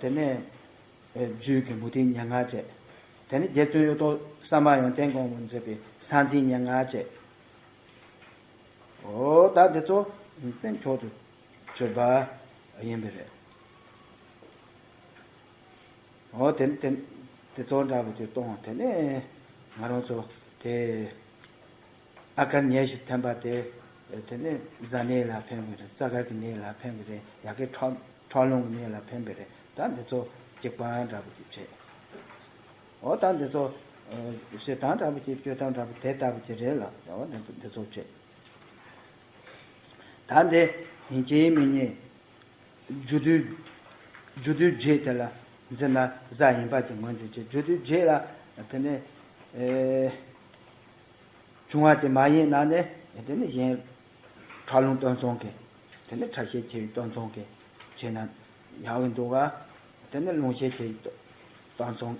དེ་ནས་རྒྱུད་ཀྱི་མུ་ཏིག་ཉེར་ལྔ་བྱས། དེ་ནས་རྗེ་བཙུན་གཡུ་ཐོག་བསམ་པ་ཡོན་ཏན་གོང་མོས་མཛད་པའི་ས་འཛིན་ཉེར་ལྔ་བྱས། འོ་ད་འདི་ཚོ་དེ་མཆོག་ཏུ་གྱུར་པ་ཡིན་པས་རེད། འོ་དེ་དེ་དེ་ཚོ་འདྲ་པོ་ཅིག་གཏོང་། དེ་ནས་ང་རང་ཚོ་དེ་ཨ་དཀར་ཉེར་བཞི་ཐོན་པ་དེ་དེ་ནས་གཟའ་ནད་ལ་ཕན་གི་རེད། རྩ་དཀར་གྱི་ནད་ལ་ཕན་གི་རེད། ཡ་གི་ཁྲག་ཁྲག་རླུང་གི་ནད་ལ་ཕན་པ་རེད། ད་འདི་ཚོ་གཅིག་པ་འདྲ་པོ་ཅིག་བྱས། འོ་ད་འདི་ཚོ་ཞེ་སྡང་འདྲ་པོ་ཅིག་སྤྱོད་སྟངས་འདྲ་པོ་དེ་ལྟ་བུ་ཅིག་རེད་ལ། འོ་འདི་འདི་ཚོ་བྱས། ད་འདི་ཡིན་གཅིག་མིན་གཉིས་རྒྱུ་དུས་རྒྱུ་དུས་རྗེས་དེ་ལ་འཛིན་ན་གཟའ་ཡིན་པ་གྱི་ངོས་འཛིན་བྱེད། རྒྱུ་དུས་རྗེས་ལ་དེ་ནས་ཨེ་བྱུང་བ་ཅིག་མ་ཡིན་ན་ནི་དེ་ནི་གཞན་ཁྲག་རླུང་སྟོང་ཚང་གི་དེ་ནི་ཁྲག་ཤས་ཆེ་བའི་སྟོང་ཚང་གི་བྱས་ན་ཡག་གི་འདུག་ག་དེ་ནི་རླུང་ཤས་ཆེ་བའི་སྟོང་ཚང་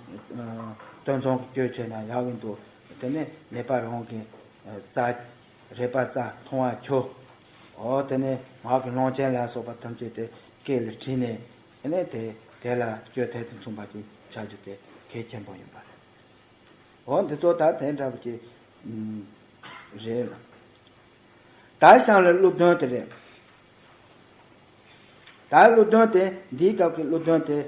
སྟོང་ཚང་གི་སྐྱོན་བྱས་ན་ཡག་གི་འདུག་དེ་ནི་ནད་པ་རང་གི་རྩ་རེག་པ་རྩ་མཐོང་བ་ཆོས། འོ་དེ་ནས་ངག་གི་ཀློང་ཆེན་ལ་སོགས་པ་ཐམས་ཅད་དེ་སྐད་ལ་དྲིས་ནས་ཨ་ནི་དེ་དེ་ལ་སྤྱོད་ཐབས་དང་མཚུངས་པ་ཅིག་བྱ་རྒྱུ་དེ་གལ་ཆེན་པོ་ཡིན་པ་རེད། འོ་འདི་ཚོ་ད་དེ་འདྲ་པོ་ཅིག་རེད་ལ། ད་ཤངས་ལ་ཀླུ་གདོན་དེ་རེད། ད་བློ་ལྡན་དེ་འདིའི་སྐབས་ཀྱི་བློ་ལྡན་དེ།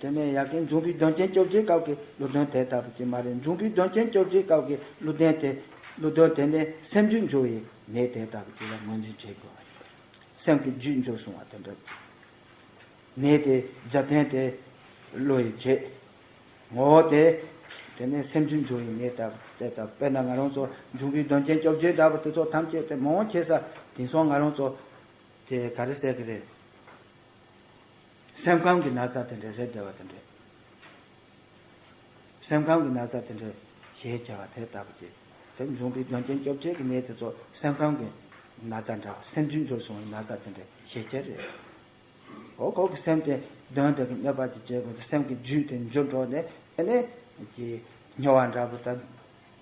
དེ་ནས་ཡ་གི་འབྱུང་པོའི་གདོན་ཅན་བཅོ་བརྒྱད་སྐབས་ཀྱི་བློ་ལྡན་དེ་ལྟ་བུ་ཅིག་མ་རེད། འབྱུང་པོའི་གདོན་ཅན་བཅོ་བརྒྱད་སྐབས་ཀྱི་བློ་ལྡན་དེ། བློ་ལྡན་དེ་ནི་སེམས་རྒྱུད་འགྱུར་བའི་ནད་དེ་ལྟ་བུ་ཅིག་ལ་ངོས་འཛིན་བྱེད་དགོས་པ་རེད། སེམས་ཀྱི་རྒྱུད་འགྱུར་སོང་བ་དེ་འདྲ། ནད་དེ་རྒྱབ་རྟེན་དེ་བློ་ཡི་བྱེད། ངོ་བོ་དེ། དེ་ནས་སེམས་རྒྱུད་འགྱུར་བའི་ནད་ལྟ་བུ་དེ་ལྟ་བུ། དཔེར་ན་ང་རང་ཚོ་འབྱུང་པོའི་གདོན་ཅན་བཅོ་བརྒྱད་འདྲ་བོ་དེ་ཚོ་ཐམས་ཅད་དེ་མང་ཆེ་ས་དེང་སང་ང་རང་ཚོ་དེ་ག་རེ་ཟེར་གི་རེད། སེམས་ཁམས་ཀྱི་ན་ཚ་དེ་འདྲ་རེད་བསྡད་པ་དེ་འདྲ། སེམས་ཁམས་ཀྱི་ན་ཚ་དེ་འདྲ་ཞེས་བྱ་བ་དེ་ལྟ་བུ་དེ། དེ་འབྱུང་པོའི་གདོན་ཅན་བཅོ་བརྒྱད་ཀྱི་ནད་དེ་ཚོ་སེམས་ཁམས་ཀྱི་ན་ཚ་འདྲ་བ། སེམས་རྒྱུད་འགྱུར་སོང་བའི་ན་ཚ་དེ་འདྲ་ཞེས་བྱ་རེད། འོ་ཁོ་གི་སེམས་དེ་གདོན་དེ་གི་གནོད་པ་ཅིག་བྱེད་དགོས་ཏེ་སེམས་ཀྱི་རྒྱུད་དེ་འགྱུར་འགྲོ་ནས་ཨ་ནི་ཀྱི་སྨྱོ་བ་འདྲ་པོ་དང་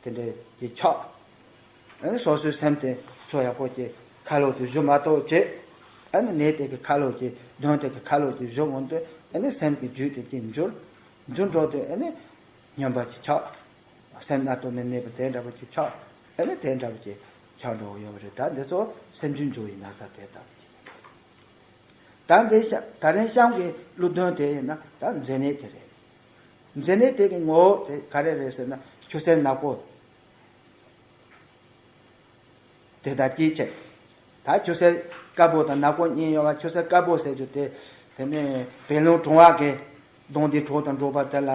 དེ་འདྲ་ཀྱི་ཆགས། ཨ་ནི་སོ་སོའི་སེམས་དེ་ཚོ་ཡག་པོ་ཀྱི་ཁ་ལོ་དེ་བཞུ་མ་གཏོགས་བྱེད། ཨ་ནི་ནད་དེ་གི་ཁ་ལོ་ཀྱི་གདོན་དེ་གི་ཁ་ལོ་ཀྱི་བཞུ་འོང་དུས་ཨ་ནི་སེམས་ཀྱི་རྒྱུད་དེ་ཀྱི་འགྱུར། འགྱུར་འགྲོ་དུས་ཨ་ནི་སྨྱོན་པ་ཀྱི་ཆགས། སེམས་ན་སྟོད་སྨད་ནད་པ་དེ་འདྲ་པོ་ཅིག་ཆགས། ཨ་ནི་དེ་འདྲ་པོ་ཅིག་ཆགས་འགྲོ་གི་ཡོད་པ་རེད། ད་འདི་ཚོ་སེམས་རྒྱུད་འགྱུར་བའི་ན་ཚ་དེ་ལྟ་བུ་ཅིག་རེད། ད་འདི་ཤ་ད་རིང་གཤམ་གྱི་ཀླུ་གདོན་དེ་ཡིན་ན་ད་མཛེ་ནད་དེ་རེད། མཛེ་ནད་དེ་གི་ངོ་བོ་དེ་ག་རེ་རེད་ཟེར་ན་ཆུ་སེར་ནག་པོ། དེ་དང་སྐྱེ་བྱེད། ད་ཆུ་སེར་དཀར་པོ་དང་ནག་པོ་གཉིས་ཡོད་པ། ཆུ་སེར་དཀར་པོ་ཟེར་རྒྱུ་དེ། དེ་ནས་བད་ལུང་གྲང་བ་གི་གདོན་འདྲེའི་གྲོགས་དང་འགྲོགས་པ་དེ་ལ་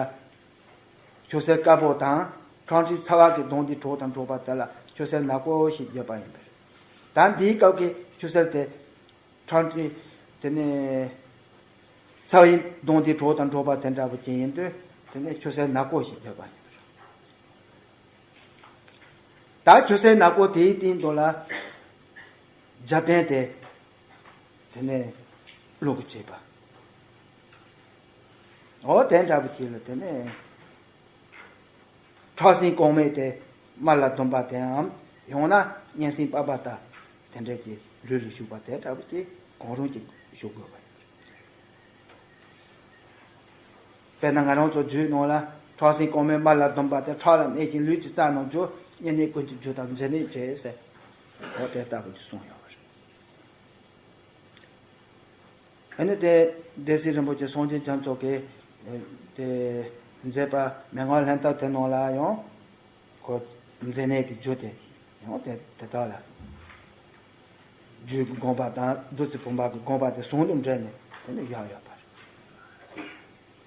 ཆུ་སེར་དཀར་པོ་དང་། ཁྲག་མཁྲིས་ཚ་བ་གི་གདོན་འདྲེའི་གྲོགས་དང་འགྲོགས་པ་དེ་ལ་ཆུ་སེར་ནག་པོ་ཞེས་བརྗོད་པ་ཡིན་པས། ད་འདིའི་སྐབས་ཀྱི་ཆུ་སེར་དེ་ཁྲག་མཁྲིས་དེ་ནས་ཚ་བའི་གདོན་འདྲེའི་གྲོགས་དང་འགྲོགས་པ་དེ་འདྲ་པོ་ཅིག་ཡིན་དུས་དེ་ནས་ཆུ་སེར་ནག་པོ་ཞེས་བརྗོད་པ་ཡིན་པས། ད་ཆུ་སེར་ནག་པོ་དེའི་སྟེང་དུ་ལ་རྒྱབ་རྟེན་དེ་དེ་ནས་བླུག་གི་བྱེད་པ། འོ་དེ་འདྲ་པོ་ཅིག་ལ་དེ་ནས་ཁྲག་སྲིན་རྐང་མེད་དེ་དམར་ལ་ལྡུམ་པ་དེའམ་ཡང་ན་གཉན་སྲིན་པགས་པ་དང་དེ་འདྲ་གྱི་ལུས་ལ་ཞུགས་པ་དེ་འདྲ་པོ་ཅིག་གང་རུང་ཅིག་ཞུགས་དགོས་པ་ཡིན། དཔེར་ན་ང་རང་ཚོ་རྒྱུད་ནང་ལ་ཁྲག་སྲིན་རྐང་མེད་དམར་ལ་ལྡུམ་པ་དེ་ཁྲག་ལ་གནས་ཤིང་ལུས་ཀྱི་རྩ་རྣམས་འཇོ། གཉན་ནད་ཀུན་གྱི་རྒྱུ་དང་མཛེ་ནད་བྱེད་ཟེར། འོ་དེ་ལྟ་བུ་ཅིག་གསུངས་ཡོད་པ་རེད། ཨ་ནི་དེ་སྡེ་སྲིད་རིན་པོ་ཆེ་སངས་རྒྱས་རྒྱ་མཚོ་གིས་དེ་མཛད་པ་མན་ངག་ལྷན་ཐབས་དེ་ནང་ལ་ཡང་ཁོ་མཛེ་ནད་ཀྱི་རྒྱུ་དེ་ཡང་དེ་དེ་དག་ལ་རྒྱུད་ཀྱི་དགོངས་པ་དང་བདུད་རྩི་བུམ་པ་གི་དགོངས་པ་དེ་ཟུང་དུ་འབྲེལ་ནས་དེ་ནི་བཞག་ཡོད་པ་རེད།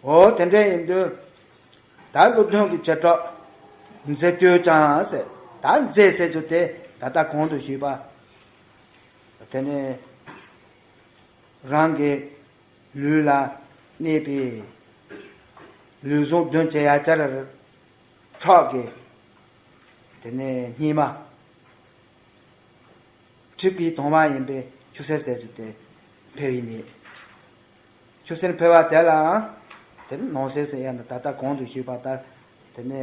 འོ་དེ་འདྲ་ཡིན་དུས་ད་ཀླུ་གདོན་གྱི་བྱེ་བྲག་མཛེ་བཅོས་ཀྱང་ཟེར། ད་མཛེ་ཟེར་རྒྱུ་དེ་ད་ལྟ་གོང་དུ་ཞུས་པ། དེ་ནས་རང་གི་ལུས་ལ་གནས་པའི་ལུས་ཟུངས་གདོན་བྱེད་ཡ་ཅ་ར་ཁྲག་གི་དེ་ནས་སྙིགས་མ། གྲིབ་ཀྱི་དྭངས་མ་ཡིན་པའི་ཆུ་སེར་ཟེར་རྒྱུ་དེ་འཕེལ་བའི་ནད། ཆུ་སེར་འཕེལ་བ་དེ་ལའང་དེ་ནི་ནང་གསེས་ཟེར་ཡ་ནི་ད་ལྟ་གོང་དུ་ཞུས་པ་ལྟར་དེ་ནི་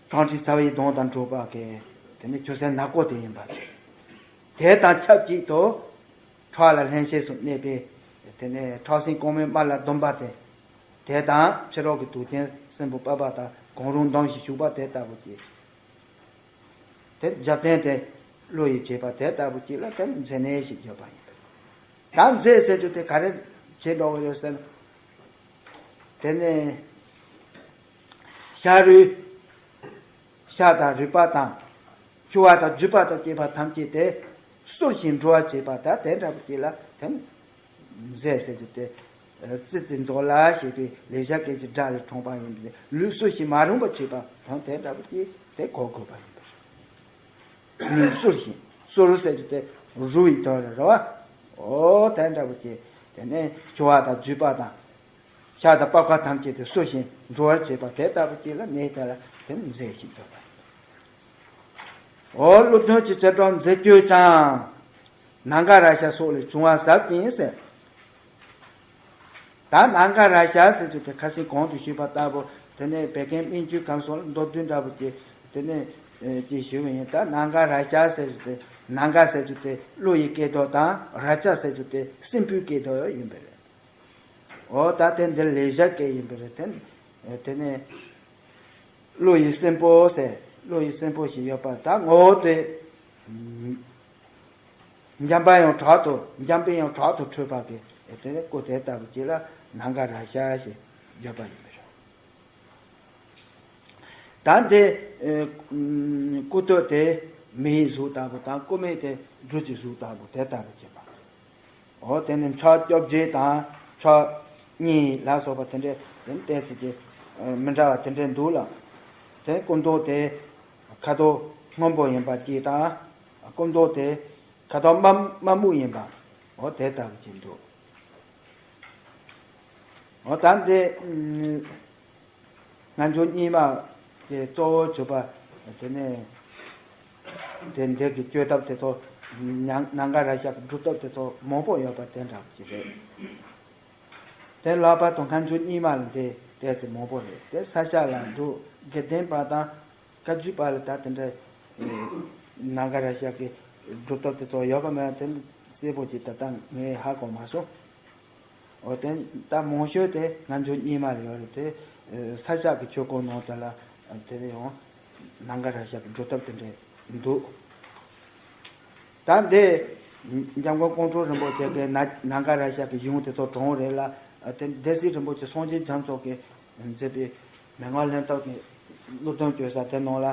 ཁྲག་མཁྲིས་ཚ་བའི་གདོན་དང་འགྲོགས་པ་གི་དེ་ནི་ཆུ་སེར་ནག་པོ་དེ་ཡིན་པ་དེ། དེ་དང་ཆབས་ཅིག་ཏུ་ཁྲག་ལ་ལྷན་སྐྱེས་སུ་གནས་པའི་དེ་ནི་ཁྲག་སྲིན་རྐང་མེད་དམར་ལ་ལྡུམ་པ་དེ། དེ་དང་ཕྱི་རོལ་གྱི་དུག་ཅན་སྲིན་བུ་པགས་པ་དང་གང་རུང་ལྡུམ་ཞིང་ཞུགས་པ་དེ་ལྟ་བུ་སྟེ། དེ་རྒྱབ་རྟེན་དེ་བློ་ཡིས་བྱེད་པ་དེ་ལྟ་བུ་ཅིག་ལ་དེ་མཛེ་ནད་ཞེས་བརྗོད་པ་ཡིན། ད་མཛེ་ཟེར་རྒྱུ་དེ་ག་རེ་བྱེད་འགྲོ་གི་ཡོད་ཟེར་ན། དེ་ནས་ཤ་རུས། ཤ་དང་རུས་པ་དང་། མཆུ་བ་དང་རྒྱུས་པ་དང་བཅས་པ་ཐམས་ཅད་དེ་གསོ་ཞིང་འགྲོ་བར་བྱེད་པ་ད་དེ་འདྲ་བོ་ཅིག་ལ་དེ་མཛེ་ཟེར་རྒྱུ་དེ། ཙི་ཙི་མཛོ་ལ་ཞེས་པའི་ལེགས་སྦྱར་སྐད་ཀྱི་སྒྲ་ལས་འཁྲུངས་པ་ཡིན་པས་ལུས་གསོ་ཞིང་མ་རུངས་པར་བྱེད་པ་དོན་དེ་འདྲ་བོ་ཅིག་དེ་གོ་དགོས་པ་ཡིན་པ་རེད། ལུས་གསོ་ཞིང་གསོ་རུ་ཟེར་རྒྱུ་དེ་རུ་ཡི་དོན་རེད་རེད་བ། འོ་དེ་འདྲ་བོ་ཅིག་དེ་ནས་མཆུ་བ་དང་རྒྱུས་པ་དང་། ཤ་དང་པགས་པ་ཐམས་ཅད་དེ་གསོ་ཞིང་འགྲོ་བར་བྱེད་པ་དེ་ལྟ་བུ་ཅིག་ལ་ནད་དེ་ལ་དེ་ནི་མཛེ་ཞེས་བརྗོད་པ། འོ་ཀླུ་གདོན་གྱི་བྱེ་བྲག་མཛེ་བཅོས་ཀྱང་། ནཱ་ག་རཀྵ་སོགས་ལས་བྱུང་བ་ཟབ་ཅིང་ཟེར། ད་ནཱ་ག་རཀྵ་ཟེར་རྒྱུ་དེ་ཁ་སང་གོང་དུ་ཞུས་པ་ལྟ་བུ་དེ་ནས་བད་ཀན་སྨན་བཅོས་ཁམས་གསུམ་ལ་མདོར་བསྡུས་འདྲ་བོ་ཅིག་དེ་ནས་ཅིག་ཞུས་པ་ཡིན། ད་ནཱ་ག་རཀྵ་ཟེར་རྒྱུ་དེ་ནཱ་ག་ཟེར་རྒྱུ་དེ་ཀླུ་ཡི་སྐད་དོད་དང་རཀྵ་ཟེར་རྒྱུ་དེ་སྲིན་པོའི་སྐད་དོད་ཡིན་པ་རེད། འོ་ད་དེ་འདི་ལེགས་སྦྱར་སྐད་ཡིན་པ་རེད་དེ། དེ་ནས་ཀླུ་ཡི་སྲིན་པོ་ཟེར་ཀླུ་ཡི་སྲིན་པོ་ཞིག་ཡོད་པ་ད་ངོ་བོ་དེ། འཇམ་པ་ཡང་དྲག་ཏུ་འཇམ་པའི་ཡང་དྲག་ཏུ་འཕྲོས་པ་གི་དེ་ནས་སྐུ་དེ་ལྟ་བུ་ཅིག་ལ་ནཱ་ག་ར་ཤ་ཞེས་བརྗོད་པ་ཡིན་པ་རེད། ད་འདི་སྐུ་སྟོད་དེ་མིའི་གཟུགས་ལྟ་བུ་དང་སྐུ་སྨད་དེ་འབྲུ་གི་གཟུགས་ལྟ་བུ་དེ་ལྟ་བུ་བྱེད་པ། འོ་དེ་ནི་ཕྱོགས་བཅོ་བརྒྱད་དང་ཕྱོགས་གཉིས་ལ་སོགས་པ་དེ་འདྲའི་དེ་ནི་ཏོག་ཙམ་གྱི་མི་འདྲ་བ་དེ་འདྲའི་འདུག་ལ། དེ་ནི་སྐུ་མདོག་དེ་ཁ་དོག་སྔོན་པོ་ཡིན་པ་གཅིག་དང་། སྐུ་མདོག་དེ་ཁ་དོག་དམར་དམར་སྨུག་ཡིན་པ། འོ་དེ་ལྟ་བུ་ཅིག་འདུག་འོ་ད་འདི་ཨ་སྔ་འགྱུར་རྙིང་མ་གི་གཙོ་བོ་གྱུར་པ་དེ་ནས་དེ་འདི་གི་བཅོས་ཐབས་དེ་ཚོ་ནང་ནང་ག་ར་ཤ་གི་སྒྲུབ་ཐབས་དེ་ཚོ་མང་པོ་ཡོད་པ་དེ་འདྲ་ཅིག་རེད། དེ་ལྷག་པར་དུ་སྔ་འགྱུར་རྙིང་མ་ལ་འདི་ཏོག་ཙམ་མང་པོ་རེད། དེ་ས་སྐྱ་ལ་འདུག་དགེ་ལྡན་པ་དང་བཀའ་བརྒྱུད་པ་ལ་ད་དེ་འདྲ་ནང་ག་ར་ཤ་གི་སྒྲུབ་ཐབས་དེ་ཚོ་ཡོད་པ་མེད་པ་དེ་གསལ་པོ་ཅིག་ད་ལྟ་ངས་ཧ་གོ་མ་སོང་། འོ་དེ་ད་མང་ཤོས་དེ་སྔ་འགྱུར་རྙིང་མ་ལ་ཡོད་རེད་དེ། ས་སྐྱ་གི་ཆོས་སྐོར་ནང་དེ་ལ་དེ་ནས་ཡང་ནང་ག་ར་ཤ་གི་སྒྲུབ་ཐབས་དེ་འདྲ་འདུག་ད་འདི་འཇམ་མགོན་ཀོང་སྤྲུལ་རིན་པོ་ཆེ་གི་ནང་ག་ར་ཤ་གི་གཞུང་དེ་ཚོ་དྲངས་རེད་ལ། དེ་སྡེ་སྲིད་རིན་པོ་ཆེ་སངས་རྒྱས་རྒྱ་མཚོ་གིས་མཛད་པའི་མན་ངག་ལྷན་ཐབས་ཀྱི་སློབ་སྟོན་བཅོས་ས་དེ་ནང་ལ།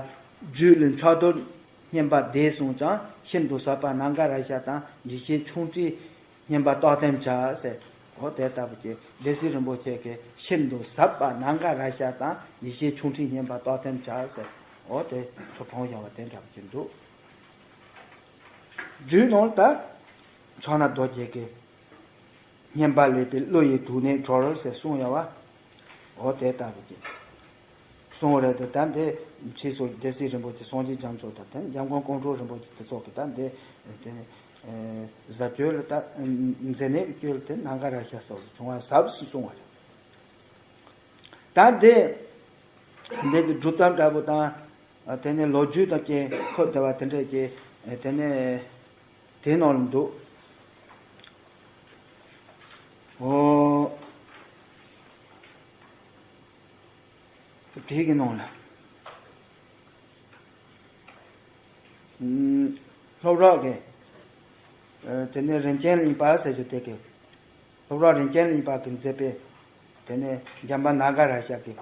རྒྱུད་ལ་ཕྱག་རྡོར་བསྙེན་པ་བཟླས་གསུངས་ཀྱང་ཤིན་ཏུ་ཟབ་པ་ནང་ག་ར་ཤ་དང་ཡེ་ཤེས་ཆུང་འབྲིང་བསྙེན་པ་རྟགས་ཐམས་ཅད་ཟེར། འོ་དེ་ལྟ་བུ་ཅིག་སྡེ་སྲིད་རིན་པོ་ཆེ་གིས་ཤིན་ཏུ་ཟབ་པ་ནང་ག་ར་ཤ་དང་ཡེ་ཤེས་ཆུང་འབྲིང་བསྙེན་པ་རྟགས་ཐམས་ཅད་ཟེར། འོ་དེ་ཚོ་དྲངས་བཞག་པ་དེ་འདྲ་བ་ཅིག་འདུག་རྒྱུད་ནང་ལ་ད་ཕྱག་ན་རྡོ་རྗེ་གིས་བསྙེན་པ་ལེགས་པའི་བློ་ཡི་དུག་ནད་སྒྲོལ་ཟེར་གསུངས་ཡོད་པ། འོ་དེ་ལྟ་བུ་ཅིག་གསུངས་རེད་དེ། ད་འདི་ཕྱིས་སུ་སྡེ་སྲིད་རིན་པོ་ཆེ་སངས་རྒྱས་རྒྱ་མཚོ་དང་དེ་འཇམ་མགོན་ཀོང་སྤྲུལ་རིན་པོ་ཆེ་དེ་ཚོ་གིས་ད་འདི་དེ་ནི་ཟབ་ཆོས་ལ་ད་མཛེ་ནད་ཀྱི་ཆོས་ལ་དེ་ནང་ག་ར་ཤ་ཟེར་བ་བྱུང་བ་ཟབ་ཟེར་གསུངས་པ་རེད། ད་འདི་འདི་གི་སྒྲུབ་ཐབས་འདྲ་པོ་དང་། དེ་ནས་ལོ་རྒྱུས་དང་བཅས་འཁོད་བསྡད་པ་དེ་འདྲས་ཀྱི་དེ་ནས་དེ་ནང་ལ་འདུག་འོ། དེ་གི་ནང་ལ། ཨུམ། སློབ་གྲོགས་ཀྱི། ཨ། དེ་ནས་རིན་ཆེན་གླིང་པ་ཟེར་རྒྱུ་དེ་གི། སློབ་གྲོགས་རིན་ཆེན་གླིང་པ་གིས་མཛད་པའི། དེ་ནས་འཇམ་དཔལ་ནཱ་ག་ར་ཤ་གི་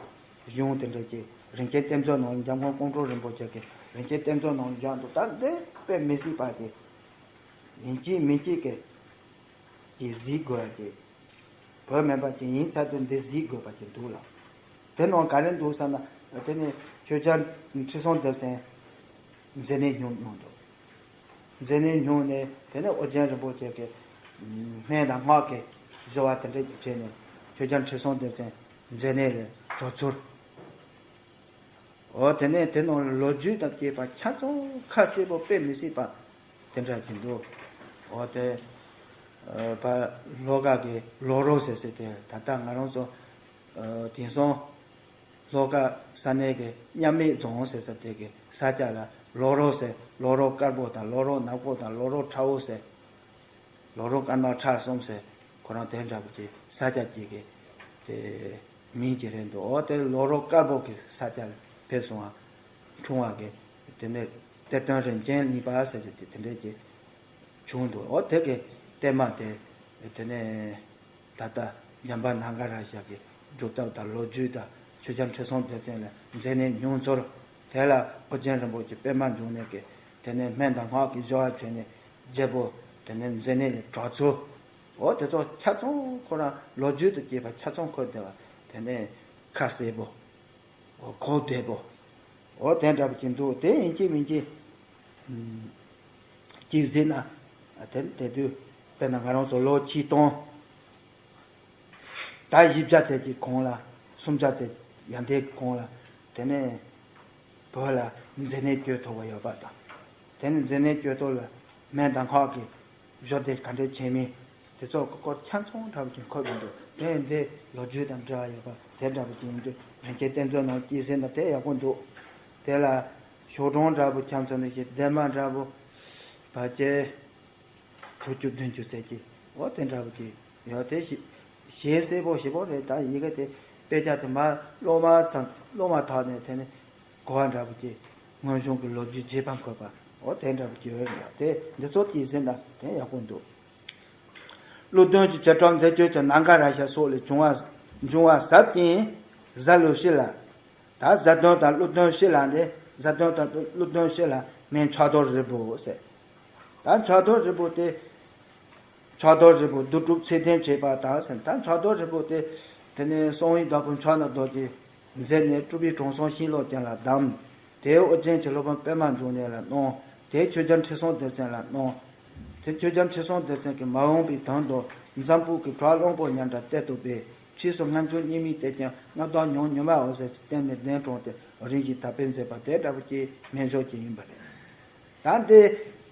གཞུང་དེ་འདྲ་ཅིག་རིན་ཆེན་གཏེར་མཛོད་ནང་འཇམ་མགོན་ཀོང་སྤྲུལ་རིན་པོ་ཆེ་གི་རིན་ཆེན་གཏེར་མཛོད་ནང་བཞག་འདུག་ད་འདི་དཔེ་མི་སྲིད་པ་ཅིག་ཡིན་གཅིག་མིན་གཅིག་གི་གིས་གཟིགས་དགོས་ཀྱི། བོད་མིན་པ་ཅིག་ཡིན་ཚར་དུས་འདི་གཟིགས་དགོས་པ་ཅིག་འདུག་ལ། དེ་ནང་ག་རེ་འདུག་ཟེར་ན། དེ་ནས་ཆོས་རྒྱལ་ཁྲི་སྲོང་ལྡེ་བཙན་མཛེ་ནད་ཉུང་མྱོང་འདུག་མཛེ་ནད་ཉུང་ནས་དེ་ནས་ཨོ་རྒྱན་རིན་པོ་ཆེ་གིས་སྨན་དང་སྔགས་ཀྱི་སྦྱོར་བ་དེ་འདྲ་ཅིག་བྱས་ནས་ཆོས་རྒྱལ་ཁྲི་སྲོང་ལྡེ་བཙན་མཛེ་ནད་ལས་གྲོལ་ཚུལ། འོ་དེ་ནས་དེ་ནང་ལོ་རྒྱུས་དང་བཅས་པ་ཆ་ཚང་ཁ་གསལ་པོ་དཔེ་མི་སྲིད་པ་དེ་འདྲ་ཅིག་འདུག་འོ་དེ་ཨ་ཕ་ལྷོ་ཁ་གི་ལོ་རོ་ཟེར་ཟེར་དེ་ད་ལྟ་ང་རང་ཚོ་ཨ་དེང་སང་ལྷོ་ཁ་ས་གནས་ཀྱི་མཉམ་མེད་རྫོང་ཟེར་ས་དེ་གི་ས་ཆ་ལ་ལོ་རོ་ཟེར། ལོ་རོ་དཀར་པོ་དང་ལོ་རོ་ནག་པོ་དང་ལོ་རོ་ཁྲ་བོ་ཟེར། ལོ་རོ་དཀར་ནག་ཁྲ་གསུམ་ཟེར། ཁོ་རང་དེ་འདྲ་པོ་ཅིག་ས་ཆ་ཅིག་གི་དེ་མིང་ཅིག་རེད་འདུག་འོ་དེ་ལོ་རོ་དཀར་པོ་གི་ས་ཆ་ལ་ཕེབས་སོང་བ། འཁྲུངས་བ་གི་དེ་ནས་གཏེར་སྟོན་རིན་ཆེན་གླིང་པ་ཟེར་གྱི་དེ་དེ་འདྲས་ཀྱི་བྱུང་འདུག་འོ་དེ་གི་གཏེར་མ་དེ་དེ་ནས་ད་ལྟ་འཇམ་དཔལ་ནཱ་ག་ར་ཤ་གི་སྒྲུབ་ཐབས་དང་ལོ་རྒྱུས་དང་ཆོས་རྒྱལ་ཁྲི་སྲོང་ལྡེ་བཙན་ལ་མཛེ་ནད་ཉུང་ཚུལ། དེ་ལ་ཨོ་རྒྱན་རིན་པོ་ཆེ་པད་མ་འབྱུང་གནས་ཀྱིས་དེ་ནས་སྨན་དང་སྔགས་ཀྱི་སྦྱོར་བ་བྱས་ནས་རྒྱལ་པོ་དེ་ནས་མཛེ་ནད་ལས་དྲག་ཚུལ། འོ་དེ་ཚོ་ཆ་ཚང་ཁོ་རང་ལོ་རྒྱུས་དང་བཅས་པ་ཆ་ཚང་འཁོད་བསྡད་པ་དེ་ནས་ཁ་གསལ་པོ། འོ་གོ་བདེ་པོ། འོ་དེ་འདྲ་པོ་ཅིག་འདུག་དེ་ཡིན་གཅིག་མིན་གཅིག་ཨུམ། གཅིག་གཟིགས་ན། དེ་དེ་དུས་དཔེར་ན་ང་རང་ཚོ་ལོ་ཆིག་སྟོང་། ཟླ་བཞི་བརྒྱ་ཙམ་གྱི་གོང་ལ། སུམ་བརྒྱ་ཙམ་ཡར་འདས་གོང་ལ། དེ་ནས་བོད་ལ་མཛེ་ནད་བཅོས་ཐུབ་པ་ཡོད་པ་དང་། དེ་ནས་མཛེ་ནད་བཅོས་ཐུབ་ལ་སྨན་དང་སྔགས་ཀྱི་སྦྱོར་སྡེ་ག་འདྲས་བྱས་མིན། དེ་ཚོ་སྐོར་ཆ་ཚང་འདྲ་པོ་ཅིག་འཁོད་པ་འདུག་དེ་འདི་ལོ་རྒྱུས་དང་འབྲེལ་བ་ཡོད་པ་དེ་འདྲ་པོ་ཅིག་ཡིན་དུས་རིན་ཆེན་གཏེར་མཛོད་ནང་དཀྱིལ་གསལ་ན་དེ་ཡག་པོ་འདུག་དེ་ལ་ཞོགས་གྲོང་འདྲ་པོ་ཁྱམས་ཚོ་ནས་ཞིག་ལྡན་མ་འདྲ་པོ་བར་ཆད་དྲུག་ཅུ་བདུན་ཅུ་ཙམ་ཅིག་འོ་དེ་འདྲ་པོ་ཅིག་ཡོད་དེ། ཞེ་ཞེ་གསལ་པོ་ཞེ་པོ་རེད། ད་ཡི་གེ་དེ་དཔེ་ཆ་དེ་མ་ཀློག་མ་ཚང་ཀློག་མ་ཐག་ནས་དེ་ནས་གོ་བ་འདྲ་པོ་ཅིག་སྔོན་བྱུང་གི་ལོ་རྒྱུས་རྗེས་དཔག་འཁོད་པ། འོ་དེ་འདྲ་པོ་ཅིག་ཡོད་རེད་ལ། དེ་འདི་ཚོ་དེ་ཟིན་ན་དེ་ཡག་པོ་འདུག་ཀླུ་གདོན་གྱི་བྱེ་བྲག་མཛེས་སྤྱོད་ཀྱི་ནམ་མཁའ་ར་ཤ་སོགས་ལས་བྱུང་བ་འབྱུང་བ་ཟབ་ཅིང་གཟའ་ལུག་ཤི་ལ། ད་གཟའ་གདོན་དང་ཀླུ་གདོན་ཤི་ལ་འདི་གཟའ་གདོན་དང་ཀླུ་གདོན་ཤི་ལ་མིང་ཕྱག་རྡོར་རིལ་བུ་ཟེར། ད་ཕྱག་རྡོར་རིལ་བུ་དེ། ཕྱག་རྡོར་རིལ་བུ་བསྡུ་སྒྲུབ་ཚད་ལྡན་བྱེད་པ་དང་ཟེར། ད་ཕྱག་རྡོར་རིལ་བུ་དེ། དེ་ནས་གསང་བའི་བདག་པོ་ཕྱག་ན་རྡོ་རྗེས་མཛད་ནས་སྤྲུལ་པའི་དྲང་སྲོང་ཤིང་ལོ་ཅན་ལ་གདམས། དེའི་དབུ་རྒྱན་གྱི་སློབ་དཔོན་པདྨ་འབྱུང་གནས་ལ་གནང་། དེའི་ཆོས་རྒྱལ་ཁྲི་སྲོང་ལྡེ་བཙན་ལ་གནང་། དེ་ཆོས་རྒྱལ་ཁྲི་སྲོང་ལྡེ་བཙན་གྱིས་མ་འོངས་པའི་དོན་དུ་འཛམ་བུ་གི་བྲག་གླང་པོ་ཉ་འདྲ་གཏེར་དུ་སྦས། ཕྱིས་སུ་སྔར་བྱུང་སྙིགས་མའི་གཏེར་ཆེན་མངའ་བདག་ཉང་ཉི་མའོ་ཟེར་གྱི་བསྟན་ནས་གདན་དྲངས་ཏེ་རིམ་བཞིན་དར་སྤེལ་མཛད་པ་དེ་འདྲ་པོ་ཅིག་སྨན་ཤོག་ཅིག་ཡིན་པ་རེད། ད་འདི་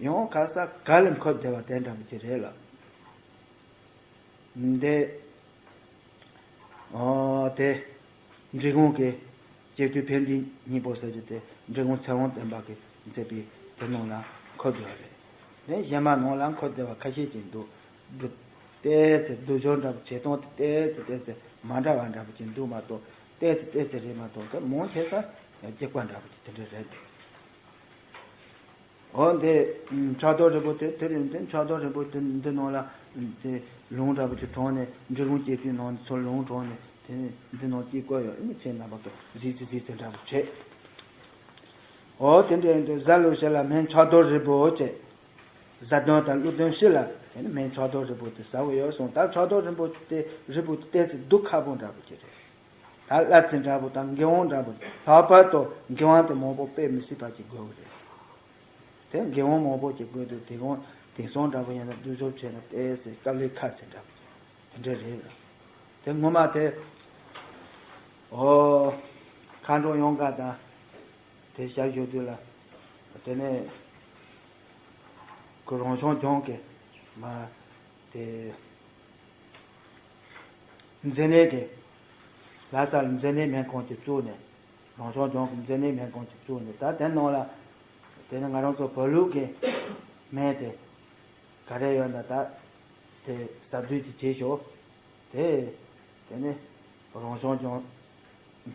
ཡང་ག་ས་ག་ལ་འཁོད་བསྡད་པ་དེ་འདྲ་པོ་ཅིག་རེད་ལ། འདི། ཨོ་དེ། འབྲི་གུང་གི་སྐྱེ་དུས་ཕན་བདེའི་སྙིང་པོ་ཟེར་རྒྱུ་དེ་འབྲི་གུང་ཚེ་དབང་བསྟན་པ་གིས་མཛད་པའི་དེ་ནང་ལ་འཁོད་བསྡད་པ་རེད། དེ་གཞན་མ་ནང་ལ་འཁོད་བསྡད་པ་ཁ་ཤས་ཅིག་འདུག་འབྲུ། ཏོག་ཙམ་བསྡུས་སྦྱོར་འདྲ་པོ་བྱེད་སྟངས་དེ་ཏོག་ཙམ་ཏོག་ཙམ་མ་འདྲ་བ་འདྲ་པོ་ཅིག་འདུག་མ་གཏོགས་ཏོག་ཙམ་ཏོག་ཙམ་རེད་མ་གཏོགས་ག་མང་ཆེ་ས་རྒྱས་པ་འདྲ་པོ་ཅིག་དེ་འདྲ་རེད་འདུག་འོ་འདི། ཕྱག་རྡོར་རིལ་བུ་དེ་དེ་རིང་དེ་ཕྱག་རྡོར་རིལ་བུ་དེ་འདི་ནང་ལ། དེ་ལུང་འདྲ་པོ་ཅིག་དྲངས་ནས་འབྲི་གུང་སྐྱེ་དུས་ནང་ཚུར་ལུང་དྲངས་ནས་དེ་ནས་འདི་ནང་སྐྱེ་བཀོད་ཡོད་ཨེ་ནི་ཁྱེད་རྣམ་པ་གི་གཟིགས་ཚེ་གཟིགས་ཚེ་འདྲ་པོ་བྱེད། འོ་དེ་འདྲ་ཡིན་དུས་གཟའ་ལུག་ཤི་ལ་སྨན་ཕྱག་རྡོར་རིལ་བུ་བྱེད། གཟའ་གདོན་དང་ཀླུ་གདོན་ཤི་ལ་དེ་ནི་སྨན་ཕྱག་རྡོར་རིལ་བུ་དེ་ཟ་བ་ཡོད་གསུངས། ད་ཕྱག་རྡོར་རིལ་བུ་དེ་རིལ་བུ་དེ་ཏོག་ཙམ་སྡུག་ཁ་པོ་འདྲ་པོ་ཅིག་རེད། ད་གླ་རྩི་འདྲ་པོ་དང་འགན་དབང་འདྲ་པོ་ལྷག་པར་དུ་འགན་དབང་དེ་མང་པོ་སྤེལ་མི་སྲིད་པ་ཅིག་དགོས་ཀྱི་རེད། དེ་འགན་དབང་མང་པོ་ཅིག་དགོས་དུས་དེ་གང་དེང་སང་འདྲ་པོ་ཡིན་ན་བསྡུས་སྦྱོར་བྱས་ན་ཏོག་ཙམ་དཀའ་ལས་ཁག་ཚེ་འདྲ་པོ་ཅིག་དེ་འདྲ་རེད། དེ་ངོ་མ་དེ། ཨོ། མཁའ་འགྲོ་ཡང་དགའ་དང་། དེ་ཞབས་ཞུ་དུས་ལ། དེ་ནས་ཁོ་རང་བྱུང་ལྗོངས་ཀྱི་མ། དེ། མཛེ་ནད་ཀྱི། ལྷ་ས་ལ་མཛེ་ནད་སྨན་ཁང་ཅིག་བཙུགས་ནས། རང་བྱུང་ལྗོངས་ཀྱི་མཛེ་ནད་སྨན་ཁང་ཅིག་བཙུགས་ནས་ད་དེ་ནང་ལ། དེ་ནི་ང་རང་ཚོ་བོད་ལུགས་ཀྱི་སྨན་དེ། ག་རེ་ཡོད་ན་ད། དེ་ཟབ་བསྡུས་ཀྱི་བྱེད་ཤོག་དེ། དེ་ནི་རང་བྱུང་ལྗོངས་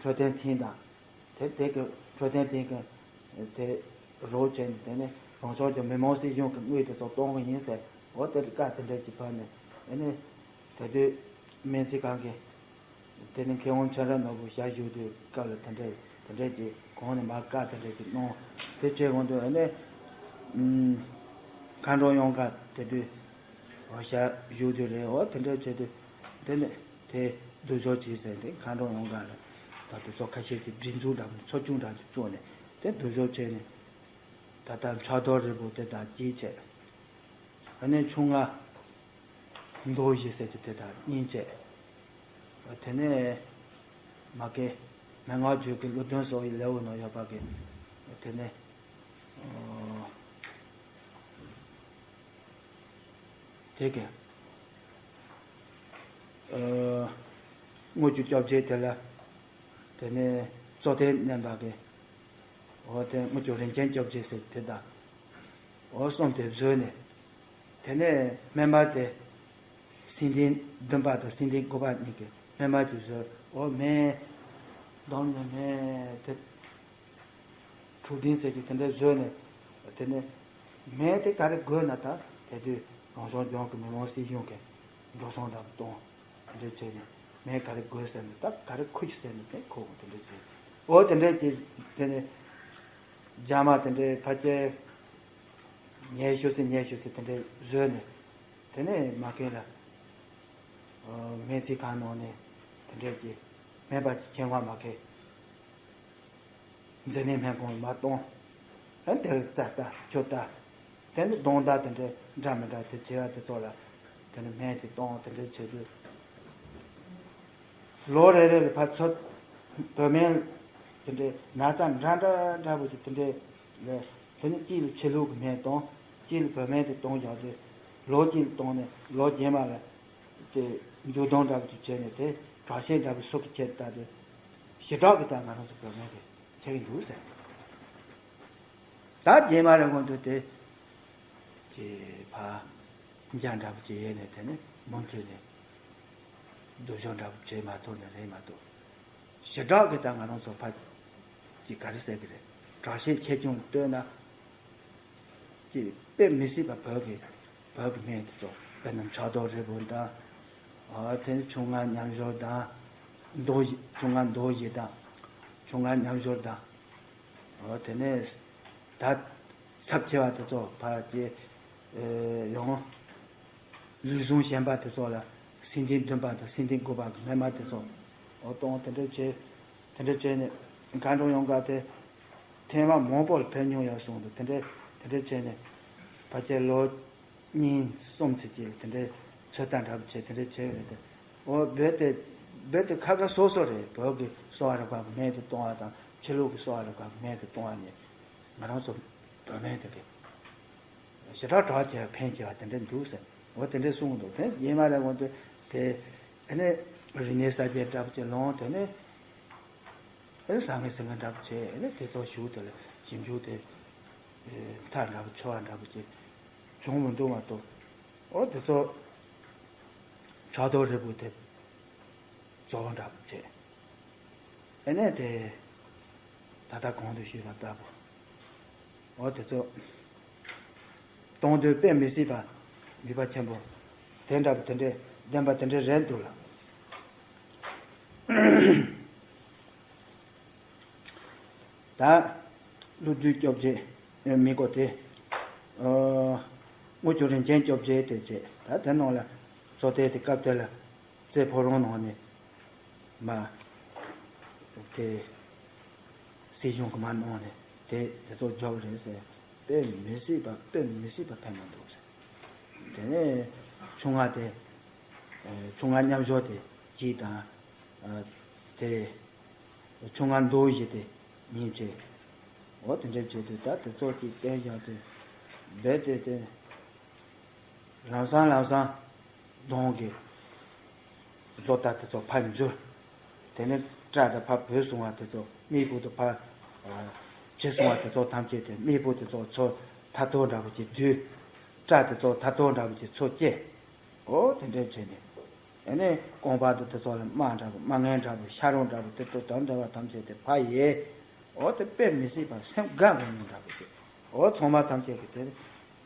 འཕྲོད་བསྟེན་ཐིང་དང་། དེ་དེ་གི་འཕྲོད་བསྟེན་ཐིང་གི་དེ་རོགས་བྱས་ནས་དེ་ནི་རང་བྱུང་ལྗོངས་མི་དམངས་སྲིད་གཞུང་གི་དངུལ་དེ་ཚོ་གཏོང་གི་ཡིན་ཟེར། འོ་དེ་བཀའ་དེ་འདྲ་ཅིག་ཕབ་ནས་དེ་ནི་དེ་དུས་སྨན་རྩིས་ཁང་གི་དེ་ནི་མཁས་དབང་ཆོས་རབ་ནོར་བུ་ཞལ་བཞུགས་དུས་སྐབས་ལ་དེ་འདྲ་དེ་འདྲ་ཅིག་གོང་ནས་མར་བཀའ་དེ་འདྲ་ཅིག་གནང་། དེ་བྱས་གོང་དུ་ཨ་ནི་མཁའ་འགྲོ་ཡང་དགའ་དེ་དུས་འོ་ཞལ་བཞུགས་དུས་རེད། འོ་དེ་འདྲ་བྱས་དུས་དེ་ནི་དེ་བསྡུས་སྦྱོར་བྱས་ཟིན་དེ་མཁའ་འགྲོ་ཡང་དགའ་ལ་ད་དུ་ཚོ་ཁ་ཤས་ཀྱི་སྒྲིག་འཛུགས་འདྲ་མི་ཚོ་ཆུང་འདྲ་ཅིག་བཙུགས་ནས་དེ་བསྡུས་སྦྱོར་བྱས་ནས་ད་ལྟ་ཕྱག་རྡོར་རིལ་བུ་དེ་དང་གཅིག་བྱས། ཨ་ནི་ཆུང་ང་མདོ་བཞི་ཟེར་གྱི་དེ་དང་གཉིས་བྱས། དེ་ནས་མ་གི་མན་ངག་བརྗོད་ཀྱི་ཀླུ་གདོན་སོགས་ཡི་ལེའུ་ནང་ཡོད་པ་གི་དེ་ནས་དེ་གི་དངུལ་ཆུ་སྐྱོབ་རྗེས་དེ་ལ་དེ་ནས་གཙོ་དོན་བསྣན་པ་གི་འོ་དེ་དངུལ་ཆུ་རིན་ཆེན་སྐྱོབ་རྗེས་ཟེར་དེ་དང་འོ་གསུམ་དེ་བཟོས་ནས། དེ་ནས་སྨན་པ་དེ་སེང་ལྡེང་བདུན་པ་དང་སེང་ལྡེང་དགུ་པ་གཉིས་ཀྱི་སྨན་པ་ཅིག་བཟོས། འོ་སྨན་བསྡམས་ནས་སྨན་དེ་དྲུག་ལྡན་ཟེར་གྱི་དེ་འདྲ་བཟོས་ནས། དེ་ནས་སྨན་དེ་ག་རེ་དགོས་ན་ད་དེ་དུས་རང་བྱུང་ལྗོངས་ཀྱི་མི་དམངས་སྲིད་གཞུང་གི་འགྲོ་སོང་འདྲ་པོ་གཏོང་། དེ་འདྲ་བྱས་ནས་སྨན་ག་རེ་དགོས་ཟེར་ནས་ད་ག་རེ་མཁོ་རྒྱུ་ཟེར་ནས་དེ་མཁོ་དགོས་དེ་འདྲ་བྱས། འོ་དེ་འདྲ་གྱིས་དེ་ནས་རྒྱ་མ་དེ་འདྲའི་ཕལ་ཆེར་ཉི་ཤུ་ཙམ་ཉི་ཤུ་ཙམ་དེ་འདྲའི་བཟོས་ནས། དེ་ནས་མ་གི་ལ་སྨན་རྩིས་ཁང་ནང་ནས་དེ་འདྲའི་གྱི་སྨན་པ་གྱི་མཁས་དབང་མ་གི་མཛེ་ནད་སྨན་ཁང་མར་གཏོང་། ཨ་དེ་ལ་རྩ་ལྟ་ཆུ་ལྟ། དེ་ནས་སྡོང་ཟླ་དེ་འདྲའི་འདྲ་མི་འདྲ་དེ་བྱེད་ཡ་དེ་ཚོ་ལ་དེ་ནས་སྨན་དེ་གཏོང་དེ་འདྲའི་བྱེད་དུས། ལོ་རེ་རེ་ལ་ཕར་ཚུར་བོད་སྨན་དེ་འདྲའི་ན་ཚ་འདྲ་འདྲ་འདྲ་པོ་ཅིག་དེ་འདྲའི་ལས་དེ་ནི་གཅིག་ལ་ཕྱི་ལུགས་ཀྱི་སྨན་གཏོང་། གཅིག་ལ་བོད་སྨན་དེ་གཏོང་བཞག་དུས་ལོ་གཅིག་ལ་གཏོང་ནས་ལོ་རྗེས་མ་ལ་དེ་འགྱུར་ལྡོག་འདྲ་པོ་ཅིག་བྱས་ནས་དེ་དྲག་ཤེད་འདྲ་པོ་སོགས་ཀྱི་ཆེད་དུ་ལྟ་དུས་ཞེ་དྲག་གི་ད་ང་རང་ཚོ་བོད་སྨན་གྱི་ཆེ་གི་འདུག་ཟེར། ད་རྗེས་མ་རེ་སྔོན་དུ་དེ་ཀྱི་ཕ་འཇའ་འདྲ་པོ་ཅིག་ཡོད་ནས་དེ་ནི་མུ་མཐུད་ནས་སྡུག་སྦྱོང་འདྲ་པོ་བྱེད་མ་ཐུབ་ནས་རེད་མ་གཏོགས། ཞེ་དྲག་གི་ད་ང་རང་ཚོ་ཕ་གི་ག་རེ་ཟེར་གི་རེད། དྲག་ཤེད་ཆེ་ཆུང་ལ་ལྟོས་ན། ཀྱི་དཔེ་མི་སྲིད་པ་བོད་ཀྱི་བོད་ཀྱི་སྨན་དེ་ཚོ། དཔེར་ན་ཕྱག་རྡོར་རིལ་བུ་དང་། ཨ་དེ་ནས་ཆུ་སྔགས་མཉམ་སྦྱོར་དང་། མདོ་བཞི། ཆུ་སྔགས་མདོ་བཞི་དང་། ཆུ་སྔགས་མཉམ་སྦྱོར་དང་། ཨ་དེ་ནས་ད་ཚབས་ཆེ་བ་དེ་ཚོ་ཕར་གྱི་ཨེ་ཡང་ལུས་ཟུངས་ཞན་པ་དེ་ཚོ་ལ་སེང་ལྡེང་བདུན་པ་དང་སེང་ལྡེང་དགུ་པ་གི་སྨན་མ་དེ་ཚོ། འོ་གཏོང་། དེ་འདྲ་བྱས། དེ་འདྲ་བྱས་ནས་མཁའ་འགྲོ་ཡོངས་ཀ་དེ་ཐེངས་མ་མང་པོ་ལ་ཕེབས་མྱོང་ཡོད་གསུངས་འདུག་དེ་འདྲ་དེ་འདྲ་བྱས་ནས་ཕལ་ཆེར་ལོ་གཉིས་གསུམ་ཙམ་ཅིག་དེ་འདྲའི་ཚོད་ལྟ་འདྲ་པོ་བྱས། དེ་འདྲ་བྱས་ཡོད་དེ། འོ་རྦད་དེ་རྦད་དེ་ཁ་ཁ་སོ་སོ་རེད། བོད་ཀྱི་གསོ་བ་རིག་པ་གི་སྨན་དེ་གཏོང་བ་དང་། ཕྱི་ལུགས་ཀྱི་གསོ་བ་རིག་པ་གི་སྨན་དེ་གཏོང་བ་ནས་ང་རང་ཚོ་བོད་སྨན་དེ་གི་ཞེ་དྲག་གྲགས་ཆེ་བ་ཕན་ཆེ་བ་དེ་འདྲ་འདུག་ཟེར། འོ་དེ་འདྲ་གསུངས་འདུག་དེ་རྗེས་མ་རེད། འོ་དེ་དེ་ཨ་ནི་རིག་གནས་གསར་བརྗེ་འདྲ་པོ་ཅིག་ལངས། དེ་ནས་ཨ་ནི་ཟང་ངེ་ཟིང་ངེ་འདྲ་པོ་བྱས། ཨ་ནི་དེ་ཚོ་ཞུགས། དེ་ལ་ཞིབ་འཇུག་དེ་མཐའ་འདྲ་པོ་ཆོད་པ་འདྲ་པོ་ཅིག་བྱུང་མི་འདུག་མ་གཏོགས། འོ་དེ་ཚོ་ཕྱག་རྡོར་རིལ་བུ་དེ་གཙོ་བོ་འདྲ་པོ་བྱས། ཨ་ནི་དེ་ད་ལྟ་གོང་དུ་ཞུས་པ་ལྟ་བུ། འོ་དེ་ཚོ་གཏོང་དུས་དཔེ་མི་སྲིད་པ་ནུས་པ་ཆེན་པོ་དེ་འདྲ་པོ་དེ་འདྲའི་ལྡན་པ་དེ་འདྲ་རེད་འདུག་ལ། ད་ཀླུ་བདུད་སྐྱོབ་བྱེད་མི་དགོས་ཏེ། ཨ་དངུལ་ཆུ་རིན་ཆེན་སྐྱོབ་བྱེད་དེ་བྱས། ད་དེ་ནང་ལ་བཙོ་དེ་དེ་སྐབས་དེ་ལ་རྩེ་ཕོ་བྲང་ནང་ནས་མ་དེ་སྲིད་གཞུང་གི་མ་གནང་ནས་དེ་དེ་ཚོ་འཇོག་རེད་ཟེར། དཔེ་མི་སྲིད་པ་དཔེ་མི་སྲིད་པ་ཕན་མི་འདུག་ཟེར། དེ་ནས་ཆུ་སྔགས་དེ་ཆུ་སྔགས་མཉམ་སྦྱོར་དེ་གཅིག་དང་། དེ་ཆུ་སྔགས་མདོ་བཞི་དེ་གཉིས་བྱས། འོ་དེ་འདྲ་བྱས་དུས་ད་དེ་ཚོ་གཅིག་བསྟན་བཞག་དུས་རྦད་དེ་དེ། ལམ་སང་ལམ་སང་གདོང་གི་བཟོ་ལྟ་དེ་ཚོ་ཕར་འགྱུར། དེ་ནས་སྐྲ་དང་ཕར་བུད་སོང་བ་དེ་ཚོ། མིག་སྤུ་དང་ཕར་བྱི་སོང་བ་དེ་ཚོ་ཐམས་ཅད་དེ། མིག་སྤུ་དེ་ཚོ་ཚུར་ཐ་ཐོར་འདྲ་པོ་ཅིག་བསྡུས། སྐྲ་དེ་ཚོ་ཐ་ཐོར་འདྲ་པོ་ཅིག་ཚུར་སྐྱེས། འོ་དེ་འདྲ་བྱས་ནས། ཨ་ནི་རྐང་པ་དེ་དེ་ཚོ་ལ་རྨ་འདྲ་པོ། རྨ་ངན་འདྲ་པོ། ཤ་རོག་འདྲ་པོ། དེ་ཚོ་དང་འདྲ་བ་ཐམས་ཅད་དེ་ཕར་ཡལ། འོ་དེ་དཔེ་མི་སྲིད་པ་སེམས་དགའ་དགོས་ནི་འདྲ་པོ་དེ། འོ་ཚང་མ་ཐམས་ཅད་ཀྱིས་དེ་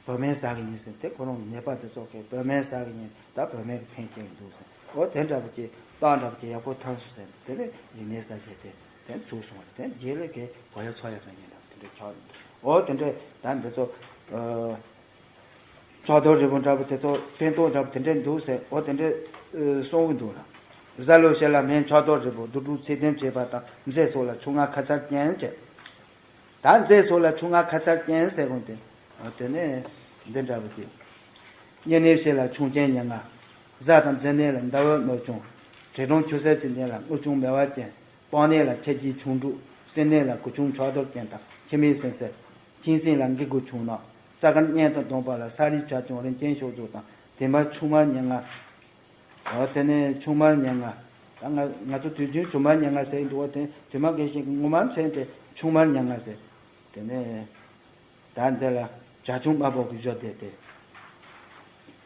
བོད་སྨན་ཟ་གི་ཡིན་ཟེར། དེ་ཁོ་རང་གི་ནད་པ་དེ་ཚོ་གིས་བོད་སྨན་ཟ་གི་ཡིན། ད་བོད་སྨན་གྱི་ཕན་སྐྱེལ་གྱི་འདུག་ཟེར། འོ་དེ་འདྲ་པོ་ཅིག་རྟགས་འདྲ་པོ་ཅིག་ཡག་པོ་ཐོན་སོང་ཟེར། དེ་ནས་རིག་གནས་གསར་བརྗེ་དེ་དེ་ཚུགས་སོང་བ་རེད། དེ་རྗེས་ལ་གི་གོ་ཡ་ཚོར་ཡ་འདྲ་ཡིན་འདྲ་པོ་དེ་འདྲ་ཆགས་ཡོད་འདུག་འོ་དེ་འདྲ་ད་འདི་ཚོ་ཨ། ཕྱག་རྡོར་རིལ་བུ་འདྲ་པོ་དེ་ཚོ་ཕན་ཐོགས་འདྲ་པོ་དེ་འདྲ་འདུག་ཟེར། འོ་དེ་འདྲ་གསུང་གི་འདུག་ལ། གཟའ་ལུག་ཤི་ལ་སྨན་ཕྱག་རྡོར་རིལ་བུ། དུག་སྦྲུལ་ཚེ་ལྡན་བྱེད་པ་དང་། མཛེ་སོགས་ལ་ཆུ་སྔགས་ཁ་ཚར་བསྟེན་བྱས། ད་མཛེ་སོགས་ལ་ཆུ་སྔགས་ཁ་ཚར་བསྟེན་ཟེར་གོ་དེ། འོ་དེ་ནས་འདི་འདྲ་པོ་དེ། གཉན་ནད་ཕྱི་ལ་ཆུ་སྐྱེས་ཉེར་ལྔ། གཟའ་དང་མཛེ་ནད་ལ་ཟླ་འོད་རྣོ་ཆུང་། དྲེད་གྲང་ཆུ་སེར་གྱི་ནད་ལ་དངུལ་ཆུང་མེ་བ་ཅན། སྤང་ནད་ལ་ཁྱེར་རྒྱུག་ཆུང་དྲུག། སྲིན་ནད་ལ་གོ་ཆུང་ཕྱག་རྡོར་ཅན་དང་། ཁྱི་མེད་སྲིན་སེར། ཁྱིམ་སྲིན་ལ་འགི་དགུ་ཆུང་ནག། རྩ་དཀར་གཉན་དང་སྡོང་པོ་ལ་ས་རིལ་བྱ་ཆུང་རིན་ཆེན་ཤོག་རྫོགས་དང་། དེ་མར་ཆུང་མར་ཉེར་ལྔ། འོ་དེ་ནས་ཆུང་མར་ཉེར་ལྔ། ད་ང་ང་ཚོ་དུས་རྒྱུན་ཆུང་མར་ཉེར་ལྔ་ཟེར་གྱི་འདུག་འོ་དེ་དུས་མ་རྒན་ཞིག་གི་ངོ་མ་མཚན་དེ་ཆུང་མར་ཉེར་ལྔ་ཟེར། དེ་ནས་ད་འདི་ལ་བྱ་ཆུང་དམར་པོ་གི་བཞུར་བསྡད་དེ།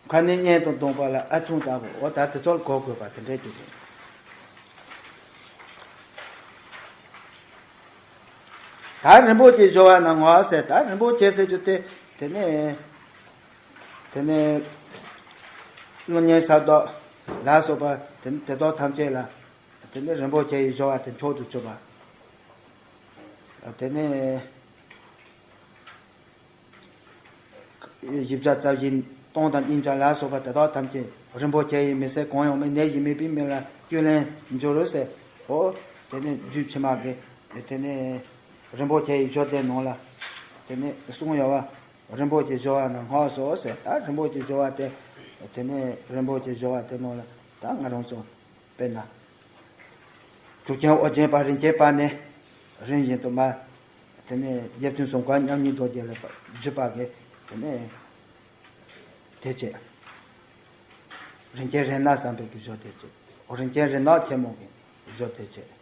ཁ་ནས་གཉན་དང་སྡོང་པོ་ལ་ཨ་ཆུང་ལྟ་བུ། འོ་ད་དེ་ཚོ་ལ་གོ་དགོས་པ་དེ་འདྲས་ཀྱི་རེད། ད་རིན་པོ་ཆེ་བཞོ་བ་ན་ངོ་ཟེར། ད་རིན་པོ་ཆེ་ཟེར་རྒྱུ་དེ་དེ་ནས་དེ་ནས་ཀླུ་གཉན་ས་རྡོ་ལ་སོགས་པ་དེ་དེ་དག་ཐམས་ཅད་ལ་དེ་ནས་རིན་པོ་ཆེ་ཡིས་བཞོ་བ་དེ་མཆོག་ཏུ་གྱུར་པ། དེ་ནས་བཞི་བརྒྱ་རྩ་བཞི་སྟོང་དང་སྙིང་རྗེ་ལ་སོགས་པ་དེ་དག་ཐམས་ཅད་རིན་པོ་ཆེ་ཡིས་མི་ཟད་གང་ཡང་མེད། ནད་ཀྱིས་མེད་པའི་མི་ལ་བཅུད་ལེན་འགྱུར་རོ་ཟེར། འོ་དེ་ནས་རྒྱུད་ཕྱི་མ་གི་དེ་ནས་རིན་པོ་ཆེ་ཡིས་བཞོ་བསྡད་ནང་ལ་དེ་ནས་གསུངས་ཡོད་པ། རིན་པོ་ཆེ་བཞོ་བ་ན་སྔགས་སོ་ཟེར། ད་རིན་པོ་ཆེ་བཞོ་བ་དེ་དེ་ནས་རིན་པོ་ཆེ་བཞོ་བ་དེ་ནང་ལ་ད་ང་རང་ཚོ་དཔེར་ན། གྲུབ་ཆེན་ཨོ་རྒྱན་པ་རིན་ཆེན་དཔལ་ནི་རིམ་བཞིན་དུ་མར། དེ་ནས་རྗེ་བཙུན་སུམ་མཁའ་མཉམ་ཉིད་རྡོ་རྗེ་ལ་བརྒྱུད་པ་གི་དེ་ནས་དེ་བྱས། རིན་ཆེན་རིགས་སྣ་བསམ་པའི་གི་བཞུར་དེ་བྱས། ཨོ་རིན་ཆེན་རིགས་སྣ་ཆེན་མོ་གི་བཞུར་དེ་བྱས།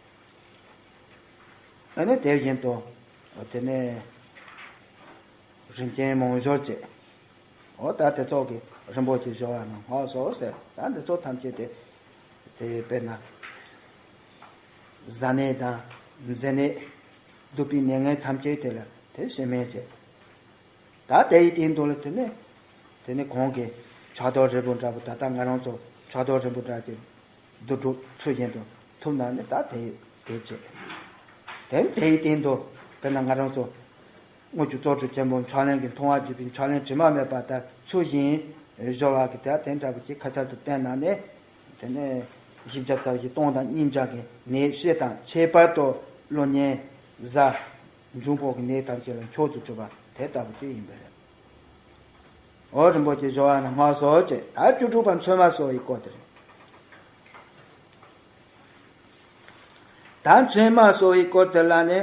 ཨ་ནི་དེ་བཞིན་དུ་དེ་ནས་རིན་ཆེན་མང་བཞུར་བྱས། འོ་ད་དེ་ཚོགས་ཀྱི་རིན་པོ་ཆེ་བཞོ་བ་ན་སྔགས་སོ་ཟེར། ད་འདི་ཚོ་ཐམས་ཅད་དེ་དེ་དཔེར་ན་གཟའ་ནད་དང་མཛེ་ནད་གདུག་པའི་ནད་ངན་ཐམས་ཅད་དེ་ལ་དེ་ཞི་སྨན་བྱེད། ད་དེའི་སྟེང་དུ་ལ་དེ་ནས་དེ་ནས་གོང་གི་ཕྱག་རྡོར་རིལ་བུ་འདྲ་པོ། ད་ལྟ་ང་རང་ཚོ་ཕྱག་རྡོར་རིལ་བུ་འདྲ་གྱི་བསྡུ་སྒྲུབ་ཚུལ་བཞིན་དུ་ཐུབ་ན་ནི་ད་དེ་དེ་བྱེད། དེ་ནི་དེའི་སྟེང་དུ་དཔེར་ན་ང་རང་ཚོ་དངུལ་གྱི་གཙོ་གྲུབ་ཆེན་པོ་ཕྱག་ལེན་གྱི་མཐོང་བ་བརྒྱུད་པའི་ཕྱག་ལེན་དྲི་མ་མེད་པ་ལྟར་ཚུལ་བཞིན་སྦྱོར་བ་གི་དེ་དེ་འདྲ་པོ་ཅིག་ཁ་ཚར་དུ་བསྟན་ན་ནི། དེ་ནས་བཞི་བརྒྱ་རྩ་བཞི་སྟོང་དང་གཉིས་བརྒྱ་གི་ནད་སྤྱི་དང་ཁྱད་པར་དུ་གློ་གཉན་གཟའ་འབྱུང་པོ་གི་ནད་ཐམས་ཅད་ལ་མཆོག་ཏུ་གྱུར་པ་དེ་ལྟ་བུ་ཅིག་ཡིན་པ་རེད། འོ་རིན་པོ་ཆེ་སྦྱོར་བ་རྣམས་སྔགས་སོ་ཅེས། ད་བཅུ་དྲུག་པ་མཚན་མ་གསོ་བའི་སྐོར་དེ་རེད། ད་མཚན་མ་གསོ་བའི་སྐོར་དེ་ལ་ནི།